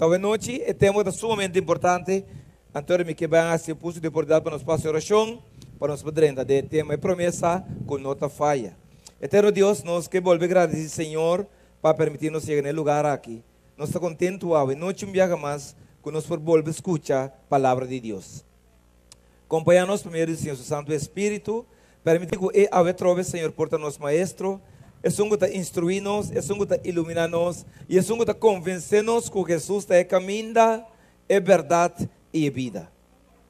Awe nochi e tema ta sumamente importante. Anto mi ke bai hasi uso di oportunidat pa nos pasa orashon, pa nos por drenta den e tema, e promesa ku no ta faya. Eterno Dios, nos ke bolbe gradisí Señor pa permití nos yega na e lugar aki. Nos ta kontentu awe nochi un biaha mas ku nos por bolbe skucha Palabra di Dios. Kompañá nos pa medio di Señor su Santu Espíritu. Permití ku e awe trobe, Señor, por ta nos Maestro, esun ku ta instruí nos, esun ku ta iluminá nos i esun ku ta konvensé nos ku Hesus ta e kaminda, e bèrdat i e bida.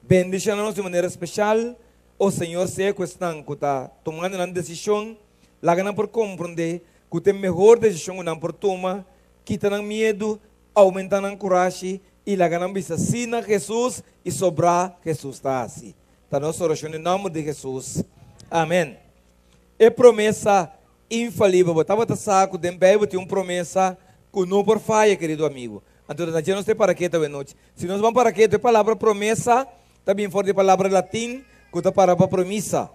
Bendishoná nos di manera speshal, o Señor, sea ku esnan ku ta tumando nan desishon, laga nan por komprondé ku ta e mehor desishon ku nan por tuma, kita nan miedu, oumentá nan kurashi i laga nan bisa sí na Hesus i sobrá Hesus ta hasi. Ta nos orashon den nòmber di Hesus. Amèn. E promesa infalibel. Bo tabata sa ku den Beibel tin un promesa ku no por faya, kerido amigu? Anto na dje nos ta e paraketo awe nochi. Si nos ban paraketo, e palabra promesa ta bin for di e palabra latin ku ta para pa promisa.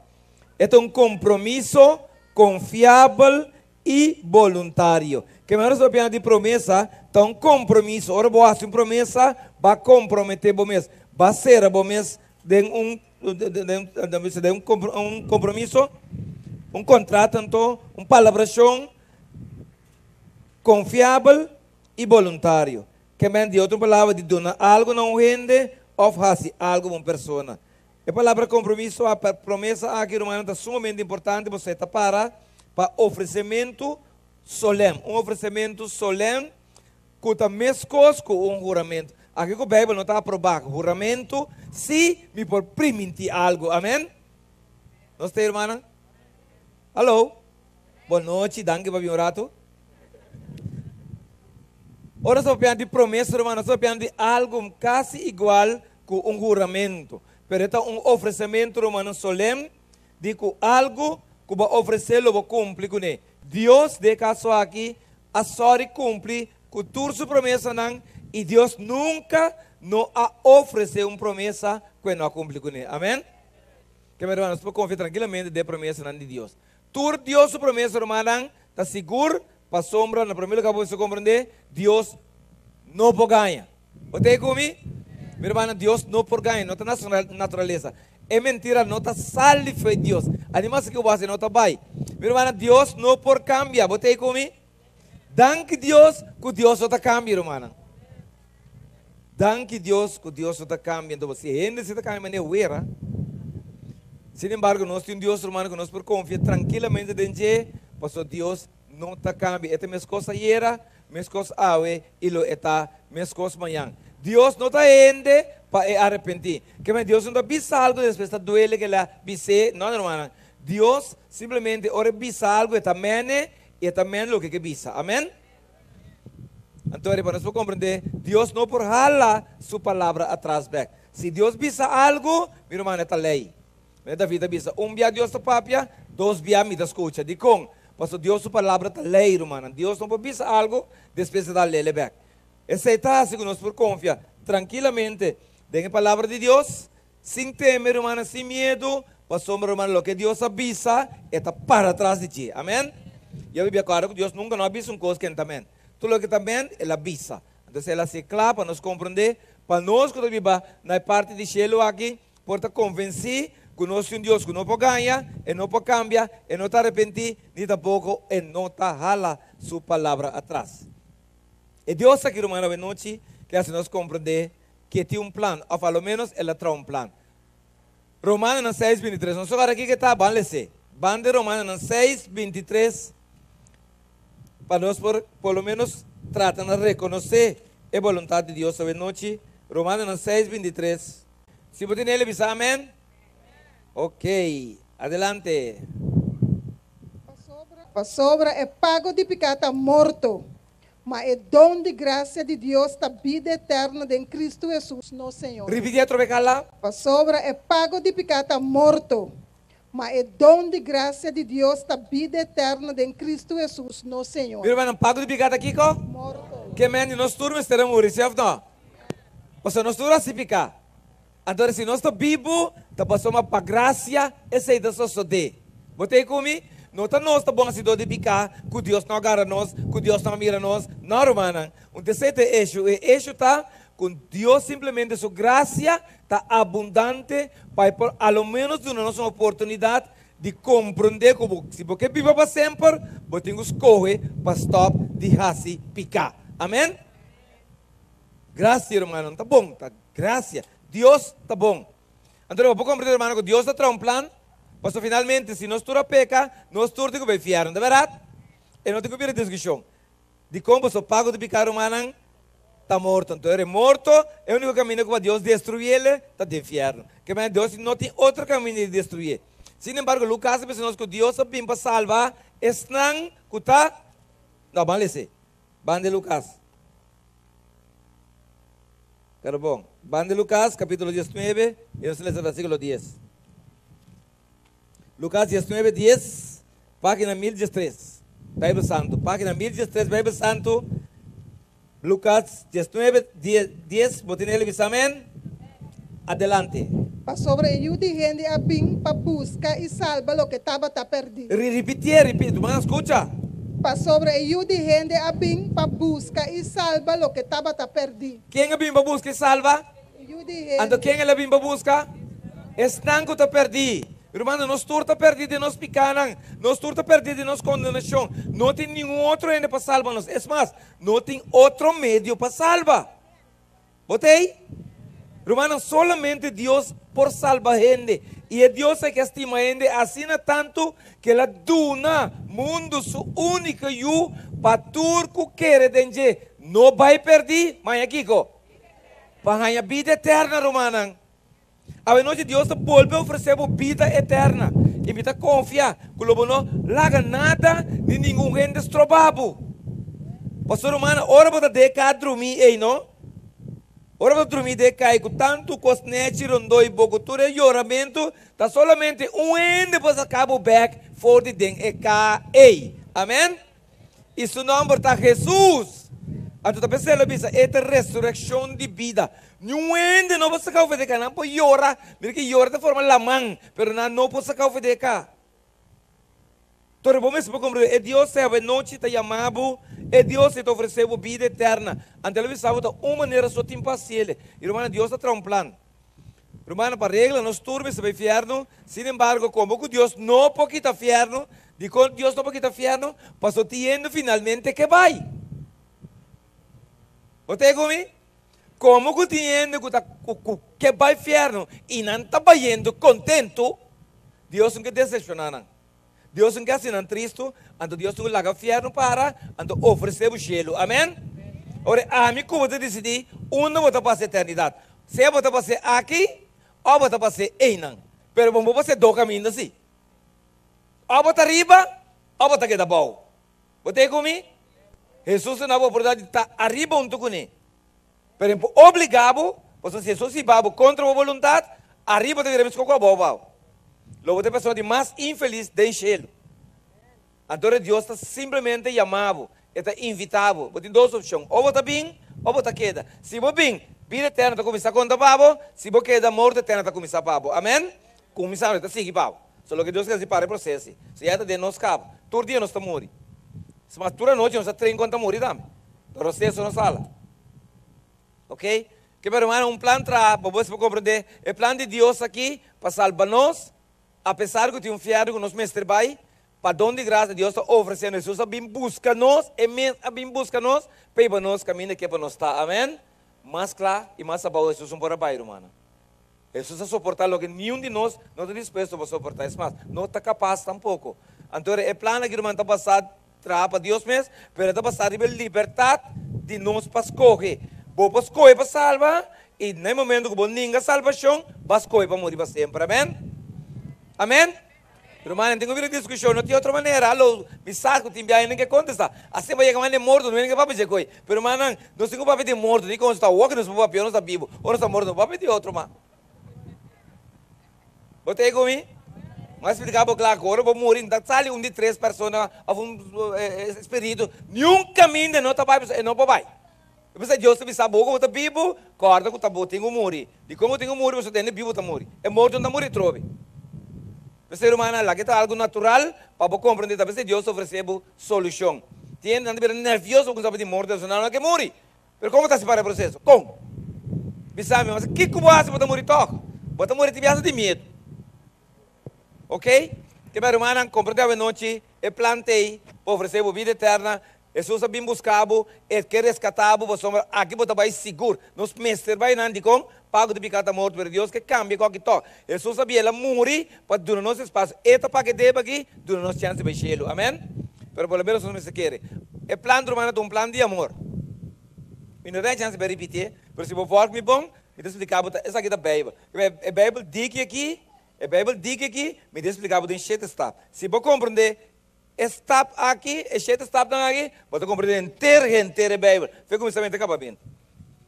E ta un kompromiso konfiabel i boluntario. Ke manera nos ta papia di promesa? Ta un kompromiso. Ora bo hasi un promesa, bo a komprometé bo mes, bo a sera bo mes den un den un kompromiso, un kontrato anto, un palabrashon konfiabel i boluntario. Ke men di otro palabra di duna algu na un hende òf hasi algu pa un persona. E palabra kompromiso a promesa aki, rumannan, ta sumamente importante pasobra e ta para pa ofresementu solèm. Un ofresementu solèm ku ta meskos ku un huramentu. Aki ku Beibel no ta aprobá huramentu si mi por primintí algu. Amèn? Nos ta ei, rumannan? Hallo? Bon nochi, danki pa bin un ratu. Ora nos ta papiando di promesa, ruman, nos ta papiando di algu kasi igual ku un huramentu. Pero e ta un ofresementu, rumannan, solèm di ku algu ku bo a ofresé lo bo kumpli kuné. Dios, den e kaso aki, a sòri kumpli ku tur su promesanan i Dios nunka no a ofresé un promesa ku e no a kumpli kuné. Amèn? Ke mi ruman, nos por konfia trankilamente den e promesanan di Dios. Tur Dios su promesa, rumannan, ta sigur pasobra na promé lugá bo mester komprendé, Dios no por gaña. Bo ta ei ku mi? Mi rumannan, Dios no por gaña, no ta na su naturalesa. E mentira no ta sali fo'i Dios. Animas ku bo hasi no ta bai. Mi rumannan, Dios no por kambia. Bo ta ei ku mi? Danki Dios ku Dios no ta kambia, rumannan. Danki Dios ku Dios no ta kambia. Anto si hende si ta kambia manera wera. Sin embargo, nos tin un Dios, rumannan, ku nos por konfia trankilamente den dje, pasobra Dios no ta kambia. E ta meskos ayera, meskos awe i lo e ta meskos mañan. Dios no ta hende pa e arepentí. Ke men Dios no ta bisa algu despues ta duele ke el a bis'é. No, rumannan. Dios simplemente ora e bisa algu e ta mene i e ta mene loke ke bisa. Amen? Anto riba nos por komprendé, Dios no por hala su palabra atras bèk. Si Dios bisa algu, mi ruman, e ta lei. Manera David a bisa, Un bia Dios ta papia, dos bia mi ta skucha. Dikon? Pasobra Dios su palabra ta lei, rumannan. Dios no por bisa algu, despues e ta lele bèk. Esei ta hasi ku nos por konfia trankilamente den e palabra di Dios, sin teme, rumannan, sin miedu, pasobra, rumannan, loke Dios a bisa, e ta para tras di dje. Amèn? Yo a bibia kòrda ku Dios nunka no a bisa un kos ku e no ta mèn. Tur loke ta mèn, el a bisa. Entonces el a hasié kla pa nos komprondé, pa nos ku ta biba na e parti di shelu aki por ta konvensí ku nos tin un Dios ku no por gaña, e no por kambia, e no ta arepentí, ni tampoko e no ta hala su palabra atras. E Dios aki, ruman, awenochi ke hasi nos komprondé ku e tin un plan, òf a lo ménos el a traha un plan. Romanonan seis, bintitres. Nos ora aki ke ta, ban les'é. Ban den Romanonan seis, bintitres, pa nos por por lo ménos trata na rekonosé e boluntat di Dios awenochi. Romanonan seis, bintitres. Si bo tin el, bisa amèn. Ok, adelante. Pasobra e pago di piká ta morto, ma e don di grasia di Dios ta bida eterno den Kristu Hesus nos Señor. Ripití atrobe kala. Pasobra e pago di piká ta morto, ma e don di grasia di Dios ta bida eterno den Kristu Hesus nos Señor. Mi rumannan, pago di piká ta kiko? Morto. Ke men di nos tur mester a muri, si òf no? Pasobra nos tur a hasi piká. Anto si nos ta bibu, ta pasobra pa grasia esei ta sosodé. Bo ta ei ku mi? No ta nos ta bon hasidó di piká ku Dios no a gara nos, ku Dios no a mira nos. No, rumannan. Un terser ta e eshu. E eshu ta ku Dios simplemente su grasia ta abundante pa e por a lo ménos duna nos un oportunidat di komprondé ku bo si bo ke biba pa semper, bo tin ku skohe pa stòp di hasi piká. Amèn? Grasia, rumannan, ta bon. Ta grasia. Dios ta bon. Anto bo por komprendé, rumannan, ku Dios ta traha un plan, pasobra finalmente si nos tur a peka, nos tur tin ku bai fièrnu, ta bèrdat? E no tin ku bira diskushon. Dikon boso pago di piká, rumannan, ta morto? Anto e morto, e úniko kaminda ku pa Dios destruiel ta den fièrnu. Ke manera Dios no tin otro kaminda di destruié. Sin embargo, Lukas a bisa nos ku Dios a bin pa salba esnan ku ta, no, ban lese. Ban di Lukas. Pero bon, ban di Lukas kapítulo 19 i nos ta lesa versíkulo 10. Lukas 19, 10, página 1013, Beibel Santu, página 1013, Beibel Santu, Lukas 19, 10, 10, bo tin el bisa amèn? Adelante. Pasobra e Yu di hende a bin pa buska i salba loke tabata pèrdí. Ripitié, ripitié, tu man skucha. Pasobra e Yu di hende a bin pa buska i salba loke tabata pèrdí. Ken a bin pa buska i salba? E Yu di hende. Anto ken el a bin pa buska? Esnan ku ta pèrdí. Rumannan, nos tur ta pèrdí den nos pikánan. Nos tur ta pèrdí den nos kondenashon. No tin ningun otro hende pa salba nos. Es mas, no tin otro medio pa salba. Bo ta ei? Rumannan, solamente Dios por salba hende. I e Dios ei ke a stima hende asina tantu ku el a duna mundu su úniko Yu pa tur ku kere den dje no bai pèrdí, ma haña kiko? Pa haña bida eterna, rumannan. Awenochi Dios ta bolbe ofresé bo bida eterna, i mi ta konfia ku lo bo no laga nada ni ningun hende stroba bo. Pastor Romano, ora bo ta deka drumí ei no? Ora bo ta drumí deka ei ku tantu kos nechi rondó i bo ku tur e yoramentu, ta solamente un hende por saka bo bèk for di den e ka ei. Amèn? I su nòmber ta Hesus. Anto ta p'esei el a bisa, E ta resurekshon di bida. Niun hende no por saka ofedeka. Nan por yora, mira ke yora ta forma laman, pero nan no por saka ofedeka. Tori bo mester por komprendé, e Dios ei awenochi ta yama bo, e Dios ei ta ofresé bo bida eterna. Anto el a bisa bo ta un manera so tin pa hasiel. I rumannan, Dios ta traha un plan. Rumannan, pa regla nos tur mester bai fièrnu. Sin embargo, komo ku Dios no por kita fièrnu, dikon Dios no por kita fièrnu? Pasobra tin hende finalmente ke bai. Bo ta ku mi? Komo ku tin hende ku ta ku ke bai fièrnu i nan ta bayendo kontentu, Dios no ke desepshoná nan. Dios no ke hasi nan tristu, anto Dios tin ku laga fièrnu para, anto ofresé bo shelu. Amèn? Ora, ami ku bo ta disidí unda bo ta pasa eternidat. Sea bo ta pas'é aki òf bo ta pas'é einan. Pero bo no por pas'é do kaminda si. Òf bo ta riba òf bo ta keda abou. Bo ta ei ku mi? Hesus ta duna bo oportunidat di ta ariba huntu kuné. Pero e por obligá bo, pasobra si Hesus hiba bo kontra bo boluntat, ariba ta bira meskos ku abou abou. Lo bo ta e persona di mas infelis den shelu. Anto ora Dios ta simplemente yama bo, E ta invitá bo. Bo tin dos opshon, o bo ta bin o bo ta keda. Si bo bin, bida eterno ta kuminsá konta pa bo, si bo keda, morto eterno ta kuminsá pa bo. Amèn? Kuminsá, e ta sigui pa bo. So loke Dios ke hasi para e proseso. So ya ta den nos kaba. Tur dia nos ta muri. Mas tur anochi nos ta train kon ta muri tambe. Pero proseso no sala. Ok? Ke pero hermano, un plan traha pa bo por comprende e plan di Dios aki pa salba nos, apesar ku tin un fierno ku nos mester bai, pa don di gracia Dios ta ofrece nos. Jesus a bin busca nos, E mes a bin busca nos pa hiba nos caminda ke pa nos ta. Amen? Mas cla y mas abao Jesus no por a bai, rumannan. Hesus a soportá loke niun di nos no ta dispuesto pa soportá. Es mas, no ta kapas tampoko. Anto e plan aki, ruman, ta basá traha pa Dios mes, pero e ta basá riba e libertat di nos pa skohe. Bo por skohe pa salba, i na e momento ku bo ninga salbashon, bo a skohe pa muri pa semper. Amèn? Amèn? Rumannan, tin ku bira diskushon, no tin otro manera. Alo, mi sa ku tin biaha hende ke kontestá. Asina pa yega manda e morto, no hende ke papia dje koi. Pero rumannan, nos tin ku papia di morto, ni kon nos ta wòk nos por papia, ora nos ta bibu. Ora nos ta morto, no por papia di otro mas. Bo ta ei ku mi? Mi a splika bo kla ku ora bo muri, no ta sali un di tres persona òf un spiritu. Niun kaminda no ta bai, pasobra e no por bai. E pensa Dios ta bisa bo ku bo ta bibu, kòrda ku ta bo tin ku muri. Dikon bo tin ku muri? Pasobra tende bibu ta muri. E morto no ta muri atrobe. P'esei rumannan, laga e ta algu natural pa bo komprendé ta p'esei Dios ta ofresé bo solushon. Tin hendenan ta bira nèrvioso pa kuminsá pidi morto di nan no ke muri. Pero kon bo ta hasi para e proseso? Kon? Bisa mi, mas kiko bo hasi bo ta muri tòg? Bo ta muri ti biasa di miedu. Ok? Ke mi rumannan, komprendé awenochi e plan t'ei pa ofresé bo bida eterna. Hesus a bin buska bo, e ke reskatá bo pasobra aki bo ta bai sigur. Nos mester bai nan dikon? Pago di piká ta morto, pero Dios ke kambia koki tòg. Hesus a biel a muri pa duna nos espasio. E ta paga e debe aki, duna nos chèns di bai shelu. Amèn? Pero por lo menos nos mester kere. E plan, rumannan, ta un plan di amor. Mi no ta den chèns di bai ripitié, pero si bo vòlg mi bon, mi ta splika bo ta esaki ta Beibel. E Beibel diki aki, e Beibel diki aki, mi ta splika bo den shete stap. Si bo komprendé E stap aki, e shete stapnan aki, bo ta komprendé henter henter e Beibel. Fe kuminsamentu te kabamentu.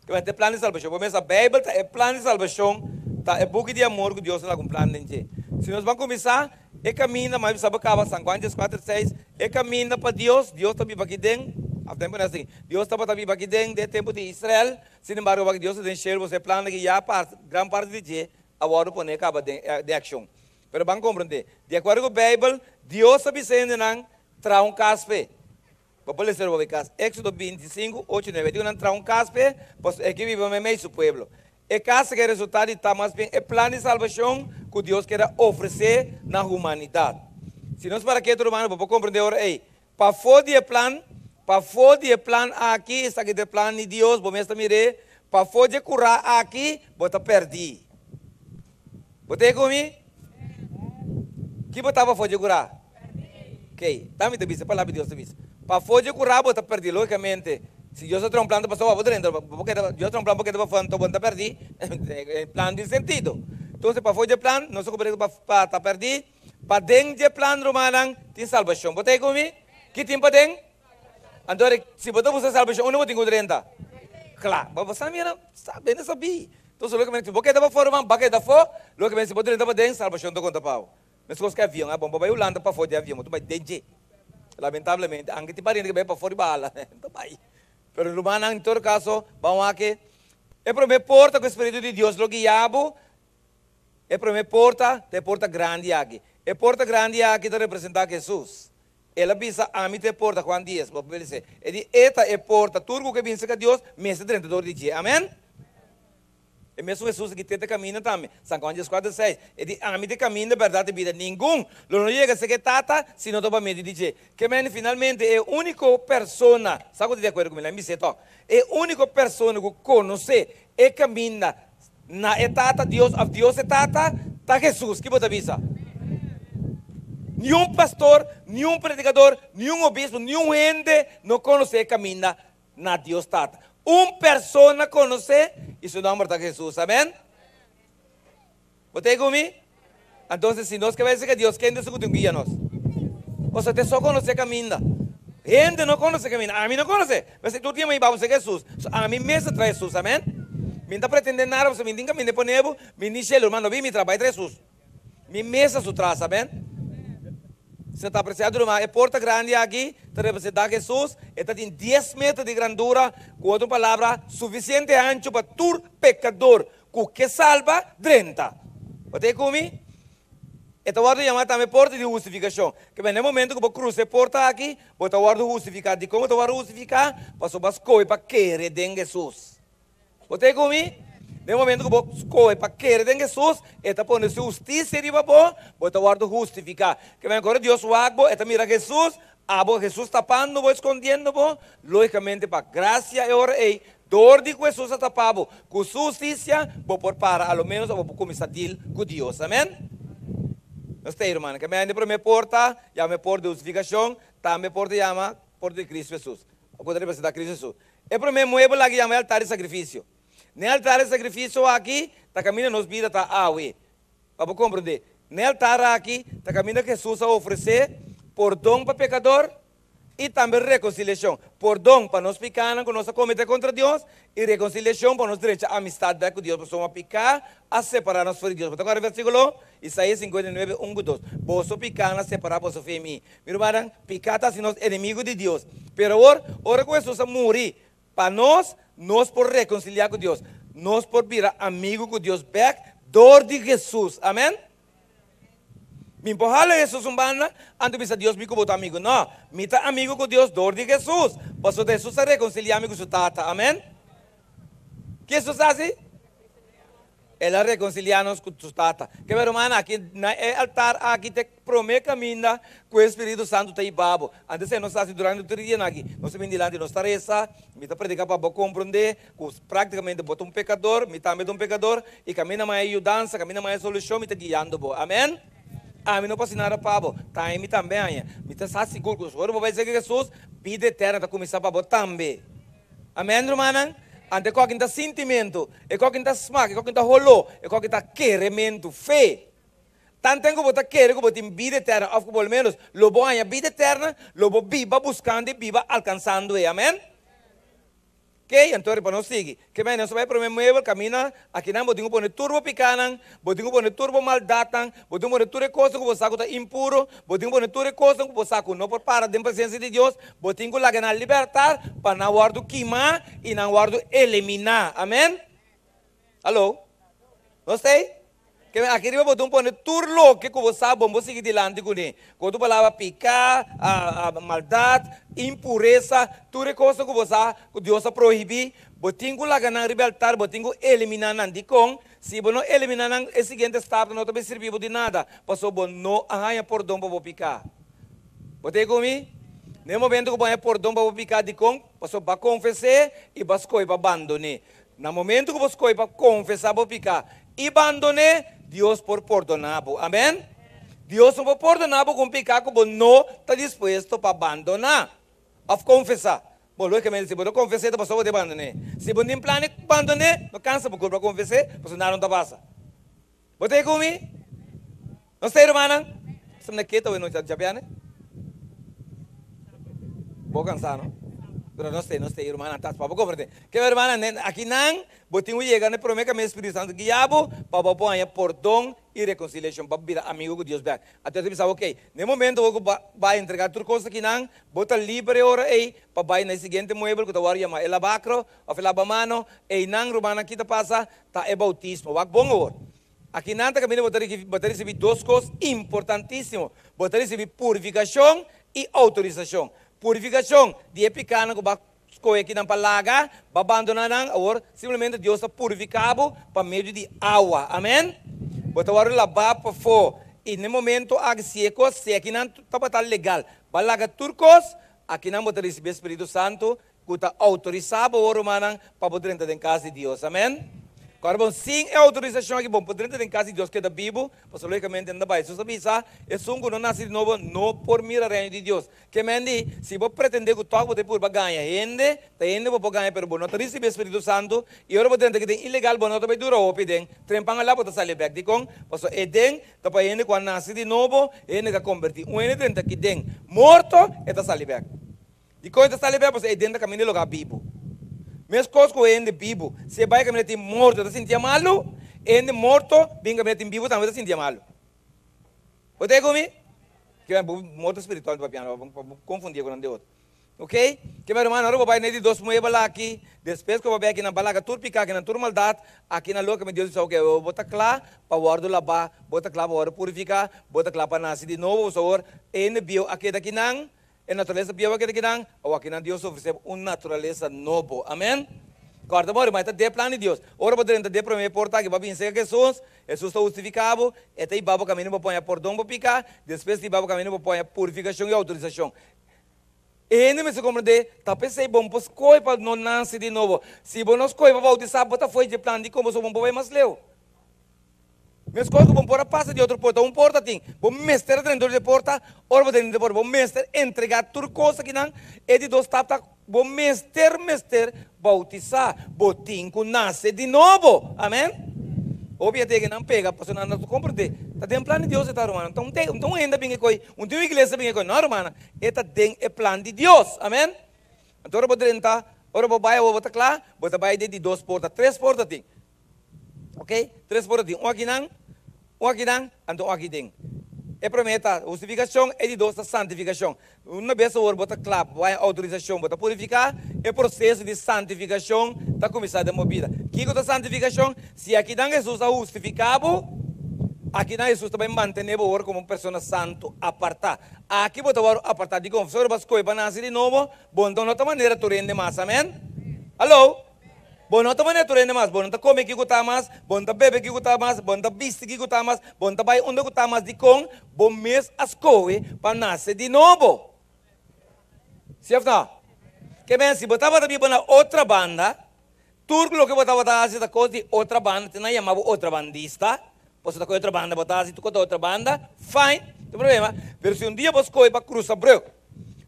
Kibamente e plan di salbashon. Bo mester sa Beibel ta e plan di salbashon, ta e buki di amor ku Dios a laga un plan den dje. Si nos ban kuminsá e kaminda, mas bisa bo kaba San Juan dieskuater seis, e kaminda pa Dios, Dios ta biba aki den, af tempu nan asin, Dios tabata biba aki den den e tempu di Israel, sin embargo wak Dios ta den shelu, bo sa e plan aki ya parti, gran parti di dje a wòrdu pone kaba den den akshon. Pero ban komprendé, di akuerdo ku Beibel, Dios a bisa hendenan traha un kas p'e. Bo por lesa riba e kas, Éksodo 25, 8 i 9. E di ku nan traha un kas p'e, pasobra e ke biba meimei su pueblo. E kas ke resultá di ta mas bien e plan di salbashon ku Dios kier a ofresé na humanidat. Si nos para ketu, rumannan, bo por komprendé ora ei. Pafó di e plan, pafó di e plan aki, esaki ta e plan di Dios, bo mes ta mir'é, pafó di e kurá aki, bo ta pèrdí. Bo ta e ku mi? Ki bo ta pafó di e kurá? Kei, ta mi ta bisa, e palabra di Dios ta bisa. Pafó di e kurá bo ta pèrdí. Lógikamente, si Dios a traha un plan ta pasó bo drenta, bo keda, Dios a traha un plan bo keda pafó, anto bo no ta pèrdí. E plan tin sentido. Entonces, pafó di e plan, nos ta komprendé ku pa ta pèrdí. Paden dje plan, rumannan, tin salbashon. Bo ta ei ku mi? Ki tin paden? Anto si bo ta buska salbashon, unda bo tin ku drenta? Kla. Bo sa mira, sa bende sabí. Entonces, lógicamente, si bo keda pafó, ruman, ba keda afó. Lógicamente, si bo drenta paden, salbashon ta konta pa bo. Meskos ku avion, a bon, bo bai Hulanda pafó di avion, bo ta bai den dje. Lamentablemente, anke tin pariente ku bai pafó riba ala, ta bai. Pero, rumannan, en todo kaso, ban wak e promé porta ku e Spiritu di Dios lo guia bo, E promé porta ta e porta grandi aki. E porta grandi aki ta representá Hesus. El a bisa, Ami ta e porta, Juan dies, bo por lesa. E di, E ta e porta, tur ku ke bin serka Dios mester drenta dor di dje. Amèn? E mesun Hesus aki te ta kaminda tambe. San Juan dieskuater seis, E di, Ami ta e kaminda, bèrdat i bida. Ningun lo no yega serka e Tata si no ta pa medio di dje. Ke mende finalmente e úniko persona, sa ku ta di akuerdo ku mi? Laga mi bis'é tòg. E úniko persona ku konosé e kaminda Na e Tata Dios of Dios e Tata ta Jesus. Ki bo ta bisa? Niun pastor, niun predicador, niun obispo, niun hende no conoce e caminda na Dios Tata. Un persona conoce y su nomber ta Jesus. Amen? Bo ta ei cu mi? Entonces si nos ke bai cerca Dios, kende su cu tin guia nos? Pasobra te so conoce caminda. Hende no conoce caminda. Ami no conoce. P'esei tur dia mi bai busca Jesus. So ami mes ta trae Jesus. Amen? Mi no ta pretende nada pasobra mi tin caminda pone bo. Mi ni shelu. Hermano, no bin mi traha. Bai trae Jesus. Mi mes ta su tras. Amen? Si no ta aprecia ruman, e porta grandi aki ta representa Jesus. E ta tin dies meter di grandura. Cu otro palabra, suficiente ancho pa tur pecador Ku ke salba, drenta. Bo ta e ku mi? E ta wòrdu yamá tambe porta di hustifikashon. Ke na e momentu ku bo krusa e porta aki, bo ta wòrdu hustifiká. Dikon bo ta wòrdu hustifiká? Pasobra bo a skohe pa kere den Hesus. Bo ta e ku mi? Den e momentu ku bo skohe pa kere den Hesus, e ta pone su hustisia riba bo, bo ta wòrdu hustifiká. Ke men ora Dios wak bo, e ta mira Hesus, abo Hesus tapando bo, eskondiendo bo, lógikamente pa grasia e ora ei, Dor di ku Hesus a tapa bo ku su hustisia, bo por para a lo ménos abo bo kuminsá deal ku Dios. Amèn? Nos ta ei, rumannan. Ke mende promé porta yama e porta di hustifikashon, tambe e porta yama porta di Kristu Hesus, ku ta representá Kristu Hesus. E promé muebel aki yama e altar di sakrifisio. Na e altar di sakrifisio aki ta kaminda nos bida ta awe. Pa bo komprendé, na e altar aki ta kaminda ku Hesus a ofresé pordon pa pekador, i tambe rekonsiliashon, pordon pa nos pikánan ku nos a kometé kontra Dios, i rekonsiliashon pa nos drecha amistat bèk ku Dios, pasobra piká a separá nos for di Dios. Bo ta kòrda e versíkulo? Isaías 59, 1 ku 2, Boso pikánan a separá boso for di mi. Mi rumannan, piká ta hasi nos enemigu di Dios. Pero awor, ora ku Hesus a muri pa nos, nos por rekonsiliá ku Dios. Nos por bira amigu ku Dios bèk dor di Hesus. Amèn? Mi por hala Hesus un banda, anto bisa Dios mi ku bo ta amigu. No, mi ta amigu ku Dios dor di Hesus, pasobra Hesus a rekonsiliá mi ku su Tata. Amèn. Ke Hesus a hasi? El a rekonsiliá nos ku su Tata. Ke mi rumannan, aki na e altar aki ta e promé kaminda ku e Spiritu Santu ta hiba bo. Antes e nos hasi durante tur e dianan aki, nos ta bini dilanti, nos ta resa, mi ta prediká pa bo komprondé ku práktikamente bo ta un pekador, mi tambe ta un pekador, i kaminda maya yudansa, kaminda maya solushon, mi ta guiando bo. Amèn? Ami no por hasi nada pa bo, ta ami tambe haña. Mi ta sa sigur ku ora bo bai serka Hesus, bida eterno ta kuminsá pa bo tambe. Amèn, rumannan? Anto e kòkin ta sintimentu, e kòkin ta smak, e kòkin ta holó, e kòkin ta kerementu, fe. Tanten ku bo ta kere ku bo tin bida eterna òf ku por lo ménos lo bo haña bida eterna, lo bo biba buskando i biba alkansando e. Amèn? Kei, anto riba nos sigui. Ke mei nos ta bai promé muebel, kaminda akinan bo tin ku pone tur bo pikánan, bo tin ku pone tur bo maldatnan, bo tin ku pone tur e kosnan ku bo sa ku ta impuro, bo tin ku pone tur e kosnan ku bo sa ku no por para den presensia di Dios, bo tin ku laga nan libertat pa nan wòrdu kimá i nan wòrdu eliminá. Amèn? Alo? Nos ta ei? Ke men aki riba bo tin pone tur loke ku bo sa bon bo sigui dilanti kuné. Ku otro palabra, piká, maldat, impuresa, tur e kosnan ku bo sa ku Dios a prohibí, bo tin ku laga nan riba e altar, bo tin ku eliminá nan. Dikon? Si bo no eliminá nan, e siguiente stapnan no ta bin sirbi bo di nada, pasobra bo no a haña pordon pa bo piká. Bo ta ei ku mi? Na e momento ku bo haña pordon pa bo piká, dikon? Pasobra bo a konfes'é i bo a skohe pa bandon'é. Na momento ku bo skohe pa konfesá bo piká i bandon'é, Dios por pordoná bo. Amèn? Dios no por pordoná bo ku un piká ku bo no ta dispuesto pa bandoná òf konfesá. Bo lógikamente si bo no konfes'é ta pasobra bo ta bandon'é. Si bo no tin plan di bandon'é, no kansa bo kurpa konfes'é, pasobra nada no ta pasa. Bo ta ei ku mi? No stay rumannan? Esei na keto awe nochi djabiane? Bo kansa no? Pero no stay, no stay rumannan tas pa bo komprende. Ke rumannan nen aki nan bo tin ku yega na e prome kaminda Spiritu Santu guia bo pa bo por haña pordon i rekonsiliashon pa bo bira amigu ku Dios bek. Anto ta bisa bo okey, na e momento ku bo bai entrega tur kos aki nan bo ta liber e ora ei pa bai na e siguiente muebel ku ta wòrdu yama e labakro òf e labamano, einan rumannan ki ta pasa ta e boutismo. Wak bon awor. Aki nan ta kaminda bo ta bo ta risibí dos kos importantísimo. Bo ta risibí purifikashon i outorisashon. Purifikashon di e pikánan ku bo a skohe akinan pa laga, bo a bandoná nan, awor simplemente Dios ta purifiká bo pa medio di awa. Amèn? Bo ta wòrdu labá pafó. I na e momento aki si e kos, si akinan tabata legal, bo a laga tur kos, akinan bo ta risibí e Spiritu Santu Ku ta outorisá bo, o rumannan, pa bo drenta den kas di Dios. Amèn. Kòrda bon, sin e outorisashon aki bo no por drenta den kas di Dios keda bibu, pasobra lógikamente nan ta bai. Hesus a bisa, Esun ku no nase di nobo no por mira Reino di Dios. Ke men di, si bo pretendé ku tòg bo ta purba gaña hende, ta hende bo por gaña, pero bo no ta risibí e Spiritu Santu, i ora bo drenta aki den ilegal, bo no ta bai dura hopi den trempan alá bo ta sali bèk. Dikon? Pasobra e den ta pa hende ku a nase di nobo, hende ku a kombertí. Un hende drenta aki den morto, e ta sali bèk. Dikon e ta sali bèk? Pasobra e den ta kaminda e lugá bibu. Meskos ku hende bibu, si e bai kaminda tin morto, e ta sintié malu. E hende morto bin kaminda tin bibu tambe ta sintié malu. Bo ta ku mi? Ke bo morto spiritual mi ta papiando, pa bo konfundié ku nan di otro. Ok? Ke mi hermano, ora bo bai na e di dos muebel aki, despues ku bo bai aki nan balaga tur piká aki nan tur maldat, aki nan loke mi Dios bisa, ok, bo ta kla pa wòrdu labá, bo ta kla pa wòrdu purifiká, bo ta kla pa nase di nobo, pasobra awor e hende bieu a keda akinan, E naturalesa bieu a keda kinan, awor akinan Dios ta ofresé bo un naturalesa nobo. Amen. Kòrda bo, ruman, e ta den e plan di Dios. Ora bo drenta den e promé porta aki, bo a bin serka Hesus, Hesus ta hustifiká bo, E ta hiba bo kaminda bo poña pordon pa piká, despues ta hiba bo kaminda bo poña purifikashon i outorisashon. E hende mester komprendé, ta p'esei bo no por skohe pa no nase di nobo. Si bo no skohe pa boutisá, bo ta fo'i dje plan di kon, pasobra bo no por bai mas leu. Meskos ku bo por a pasa di otro porta, un porta tin, bo mester a drenta dor di e porta, ora bo drenta di e porta bo mester entregá tur kos akinan, e di dos stap ta bo mester mester boutisá, bo tin ku nase di nobo, amen. Hopi a tege nan pega pasobra nan no ta komprendé, ta den plan di Dios e ta rumannan, ta un te un hende a bin e koi, un tin un iglesia a bin e koi, no rumannan, e ta den e plan di Dios, amen. Anto ora bo drenta, ora bo bai awor bo ta kla, bo ta bai den di dos porta, tres porta tin. Ok, tres por tin, un akinan, un akinan, anto un akiden. E promé ta hustifikashon, e di dos ta santifikashon. Una bes awor bo ta kla, bo haña outorisashon, bo ta purifiká, e proseso di santifikashon ta kuminsá den bo bida. Kiko ta santifikashon? Si akinan Hesus a hustifiká bo, Aki nan Hesus ta bai mantené bo awor komo un persona santu, apartá. Aki bo ta wòrdu apartá. Dikon? Pasobra bo a skohe pa nase di nobo, bo anto no ta manera tur hende mas. Amèn? Haló? Bo no ta manera tur hende mas. Bo no ta kome kiko ta mas, bo no ta bebe kiko ta mas, bo no ta bisti kiko ta mas, bo no ta bai unda ku ta mas. Dikon? Bo mes a skohe pa nase di nobo. Si òf no? Ke men, si bo tabata biba na otra banda, Tur loke bo tabata hasi ta kos di otra banda, te nan yama bo otrabandista, pasobra ta ku e otra banda bo ta hasi tur kos ta otra banda, fine, no tin problema, pero si un dia bo skohe pa krusa brug,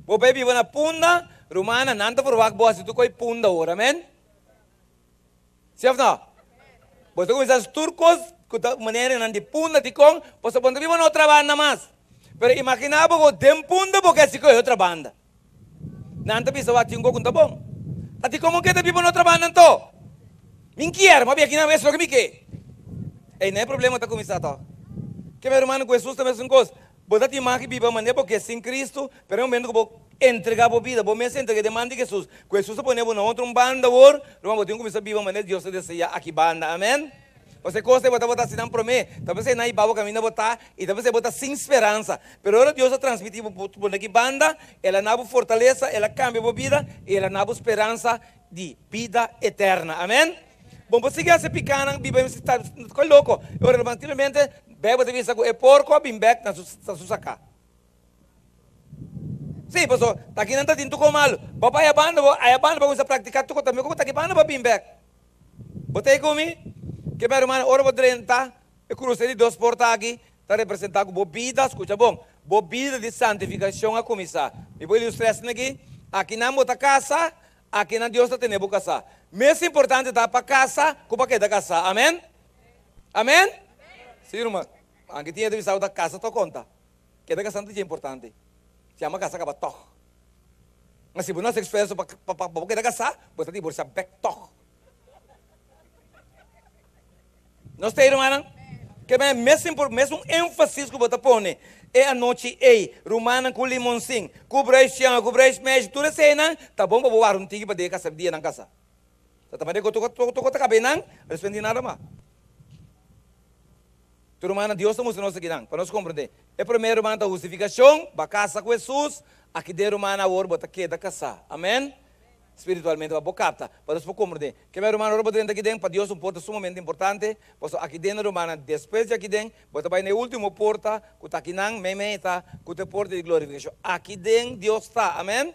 bo bai biba na Punda, rumannan, nan ta verwagt bo hasi tur kos Punda awor, amen? Si of no? Bo ta kuminsá hasi tur kos ku ta maneranan di Punda, dikon? Pasobra bo no ta biba na otra banda mas, pero imaginá bo ku den Punda bo ke hasi kos e otra banda. Nan ta bisa wak tin ku ta bon. Ta di komo ke ta biba na otro banda anto? Min kier, ma biakinan es loke mi ke. Ei, na e problema ta kuminsá tòg. Ke mi rumannan ku Hesus ta mesun kos. Bo ta tin maki biba manera bo ke sin Kristu, pero e momento ku bo entregá bo bida, bo mes entreg'é den man di Hesus, ku Hesus ta pone bo na otro un banda awor, ruman, bo tin ku kuminsá biba manera Dios ta deseá aki banda. Amèn. Pasobra e kos ei bo tabata hasi nan promé, ta p'esei nan hiba bo kaminda bo ta, i ta p'esei bo ta sin speransa. Pero ora Dios a transmití bo bo na ki banda, El a na bo fortalesa, El a kambia bo bida, i El a na bo speransa di bida eterna. Amèn. Bo no por sigui hasi pikánan, biba i ta koi loko. E ora simplemente Beibel ta bisa ku e porko a bin bèk na su saká. Sí, pasobra ta kinan ta tin tur kos malu. Bo bai a banda, bo aya banda bo kuminsá praktiká tur kos, tambe ku ta ki banda bo a bin bèk. Bo ta ei ku mi? Ke mi rumannan, ora bo drenta e kruse di dos porta aki, ta representá ku bo bida, skucha bon, bo bida di santifikashon a kuminsá. Mi por ilustrá esaki aki, Akinan bo ta kasa, akinan Dios ta tene bo kasá. Mes importante ta pa kasa ku pa keda kasá. Amèn? Amèn? Sí, ruman. Anke tin hende bisa bo ta kasa ta konta. Keda kasá no ta dje importante. Si ama kasa kaba tòg. Ma si bo no hasi esfuerso pa pa bo keda kasá, bo ta divorsiá bèk tòg. Nos ta ei, rumannan? Ke men mes mesun énfasis ku bo ta pone e anochi ei, rumannan ku limonsin, ku bruisjongen, ku bruismeisje, tur eseinan ta bon pa bo wak un tiki pa den e kasa dia nan kasá. Ta ta manera ku toko ta kaba einan, despues no tin nada mas. Tur rumannan, Dios ta mustra nos akinan pa nos komprendé. E promé ruman ta hustifikashon, ba kasa ku Hesus, aki den rumannan awor bo ta keda kasá. Amèn. Spiritualmente pa bo kapta, pa nos por komprendé. Ke mi rumannan, ora bo drenta aki den, pa Dios un porta sumamente importante, pasobra aki den rumannan, despues di aki den, bo ta bai na e último porta ku ta akinan, meimei ta, ku ta e porta di glorifikashon. Aki den Dios ta. Amèn.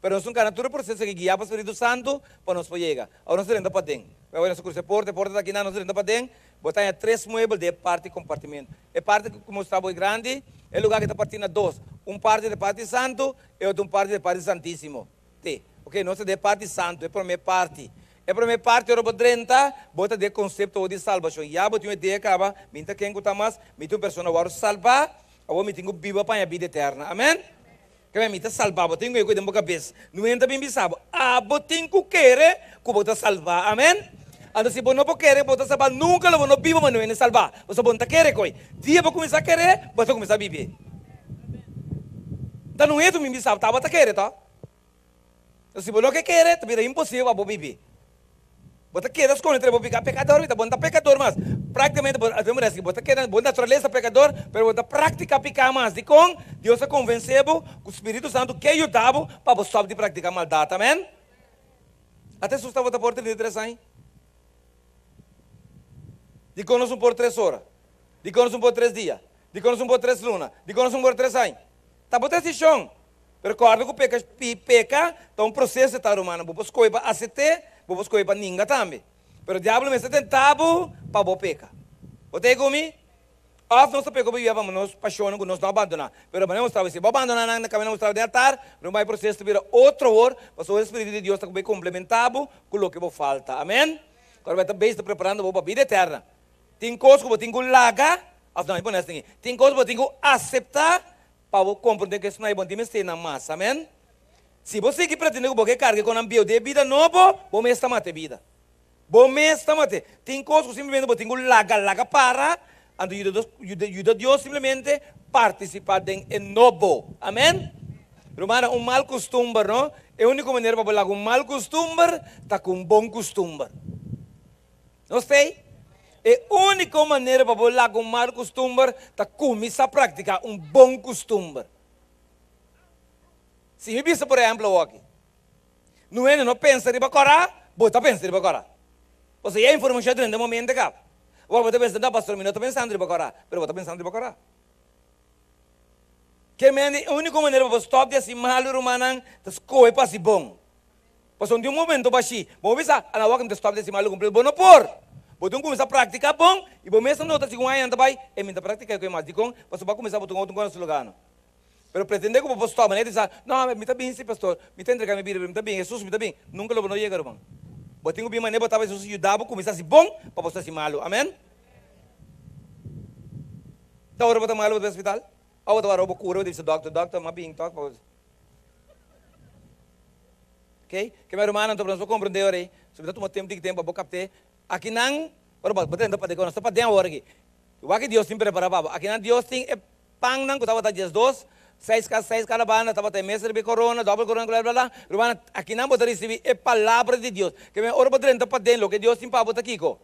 Pero nos un kana tur e proseso aki guiá pa Spiritu Santu pa nos por yega. Awor nos drenta paden. Awor nos a krusa e porta, e porta ta akinan, nos drenta paden. Bo ta haña tres muebel den e parti kompartimento. E parti ku mustra bo e grandi, e lugá ki ta partí na dos. Un parti ta e parti santu, e otro un parti ta e parti santísimo. Te. Oke, nos ta den e parti santu, e promé parti. E promé parti ora bo drenta, bo ta den e konsepto awor di salbashon. Ya bo tin un idea kaba, mi ta ken ku ta mas, mi ta un persona wòrdu salbá, awor mi tin ku biba pa haña bida eterna. Amèn? Keme mi ta salbá, bo tin ku e ku den bo kabes. No hende ta bin bisa bo. Abo tin ku kere ku bo ta salbá. Amen. Anto si bo no por kere ku bo ta salbá, nunka lo bo no biba ma no hende salbá. Pasobra bo no ta kere koe. Dia bo kuminsá kere, bo ta kuminsá bibi. Ta no hende ta bin bisa bo, ta abo ta kere to. Si bo no ke kere, ta bira imposibel pa bo bibi. Bo ta keda skonde entre bo pika pekador, mi ta bo no ta pekador mas. Praktikamente bo ta mira bo ta keda bo naturalesa pekador, pero bo ta praktika pika mas. Dikon? Dios a konvensé bo ku Spiritu Santu ke yuda bo pa bo stòp di praktika maldat. Amen. Ata Hesus tabata por 33 aña. Dikon nos no por tres ora? Dikon nos no por tres dia? Dikon nos no por tres luna? Dikon nos no por tres aña? Ta bo desishon. Pero kòrda ku peka peka ta un proseso ta rumannan. Bo por skohe pa asept'é, bo por skohe pa ninga tambe. Pero diablo mester tentá bo pa bo peka. Bo ta ei ku mi? Òf nos ta peka ku bibia pa nos pashonnan ku nos no a bandoná. Pero manera mostrá bo si bo a bandoná nan na kaminda mostrá bo den altar, ruman e proseso ta bira otro awor, pasobra e Spiritu di Dios ta bai komplementá bo ku loke bo falta. Amèn? Kòrda bo e ta bezig ta preparando bo pa bida eterna. Tin kos ku bo tin ku laga, òf no, mi pone asina, tin kos ku bo tin ku aseptá Pa bo komprendé ku esnan e bon tin mester nan mas. Amen. Si bo sigui pretendé ku bo ke karga ku nan bieu den e bida nobo, bo mes ta mata e bida. Bo mes ta mat'é. Tin kos ku simplemente bo tin ku laga, laga para, anto yuda Dios, yuda, yuda Dios simplemente partisipá den e nobo. Amen. Rumannan, un mal kustumber, no? E úniko manera pa bo laga un mal kustumber ta ku un bon kustumber. Nos ta ei? E úniko manera pa bo laga un mal kustumber ta kuminsá praktiká un bon kustumber. Si mi bisa por ehèmpel awoki, No hende no pensa riba kòrá, bo ta pensa riba kòrá. Pasobra ya informashon a drenta bo mente kaba. Awor bo ta pensa, no pastor mi no ta pensando riba kòrá, pero bo ta pensando riba kòrá. Ke mende e úniko manera pa bo stòp di hasi malu rumannan ta skohe pa hasi bon. Pasobra di un momento bashí, bo por bisa, a na wak mi ta stòp di hasi malu kompleto. Bo no por! Bo tin kuminsá praktiká bon i bo mes ta nota segun añanan ta bai, e mi ta praktiká e kos mas. Dikon? Pasobra bo a kuminsá bo tuma otro kos na su lugá no. Pero pretendé ku bo por stòp, manera di bisa, No, mi ta bin si, pastor, mi ta entregá mi bida, pero mi ta bin, Hesus, mi ta bin. Nunka lo bo no yega, ruman. Bo tin ku bin manera bo tabata Hesus yuda bo kuminsá hasi bon pa bo sa hasi malu. Amèn? Ta ora bo ta malu bo ta bai hospital? Òf bo ta wara bo kura bo ta bisa dòkter, Dòkter, m'a bin tòg pa bo. Oké? Ke mi rumannan, anto nos por komprendé ora ei. So mi ta tuma tempu, tiki tempu pa bo kapt'é. Akinan, ora bo ta drenta paden, nos ta paden awor aki. Wak ki Dios tin prepará pa bo. Akinan Dios tin e Pannan ku tabata 12, seis ka seis kada banda, tabata e mesa riba e korona, dòbel korona, bla bla bla. Rumannan, akinan bo ta risibí e palabra di Dios. Ke men ora bo drenta paden, loke Dios tin pa bo ta kiko?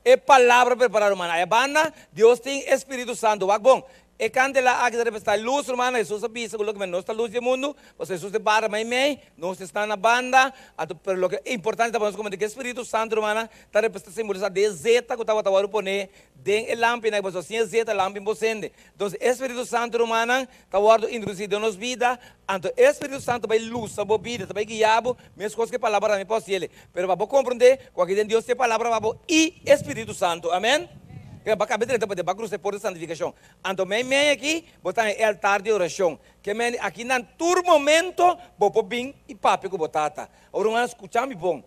E palabra prepará, rumannan. Aya banda, Dios tin e Spiritu Santu. Wak bon, e kandela aki ta representá lus, rumannan. Hesus a bisa ku loke men nos ta lus di e mundu, pasobra Hesus ta e bara meimei, nos ta esnan na banda. Anto, pero loke importante ta pa nos komprendé ku e Spiritu Santu, rumannan, ta representá, simbolisá de e zeta ku tabata wòrdu poné Den e lampinan pasobra sin e zeta lampi bo sende. Entonces e Spiritu Santu rumannan ta wordo introduci den nos bida, anto e Spiritu Santu bai lusa bo bida, ta bai guia bo, mescos cu e palabra tambe por haciele. Pero pa bo comprende cu aki den Dios tin e palabra pa bo y e Spiritu Santu. Amen. Ke bo a caba drenta pa den, bo a crusa e porta di santificacion. Anto mei mei aki bo ta e altar di oracion. Ke mei aki nan tur momento bo por bin y papia cu bo Tata. Awor rumannan scucha mi bon.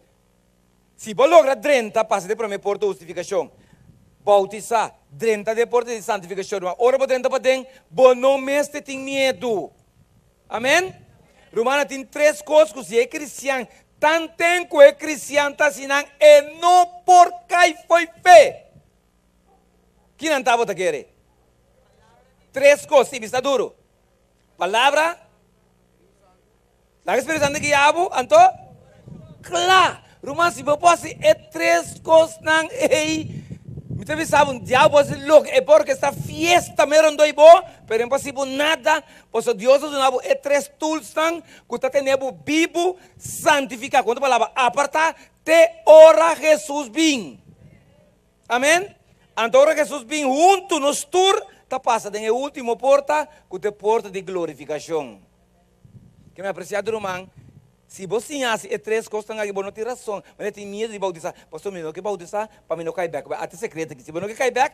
Si bo logra drenta pasa di prome porta hustifikashon, boutisá, drenta den e porta di santifikashon, ruman, ora bo drenta paden, bo no mester tin miedu. Amen? Rumannan, tin tres kos ku si e kristian, tanten ku e kristian ta hasi nan, e no por kai fo'i fe. Kinan ta bo ta kere? Tres kos, si, bisa duru. Palabra. Laga Spiritu Santu guia bo, anto kla. Ruman, si bo por hasi e tres kosnan ei, mi ta bisa bo, diabel por hasi loke e por, ke sta fiesta me rondó i bo, pero e no por hasi bo nada, pasobra Dios a duna bo e tres toolsnan ku ta tene bo bibu, santifiká, ku otro palabra, apartá, te ora Hesus bin. Amen. Anto ora Hesus bin huntu nos tur ta pasa den e ultimo porta, ku ta e porta di glorifikashon. Ke mi apresiá di ruman, si bo siña hasi e tres kosnan aki, bo no tin rason manera tin miedu di boutisá. Pastor, mi no ke boutisá pa mi no kai bèk. Ata e sekreto aki, si bo no ke kai bèk,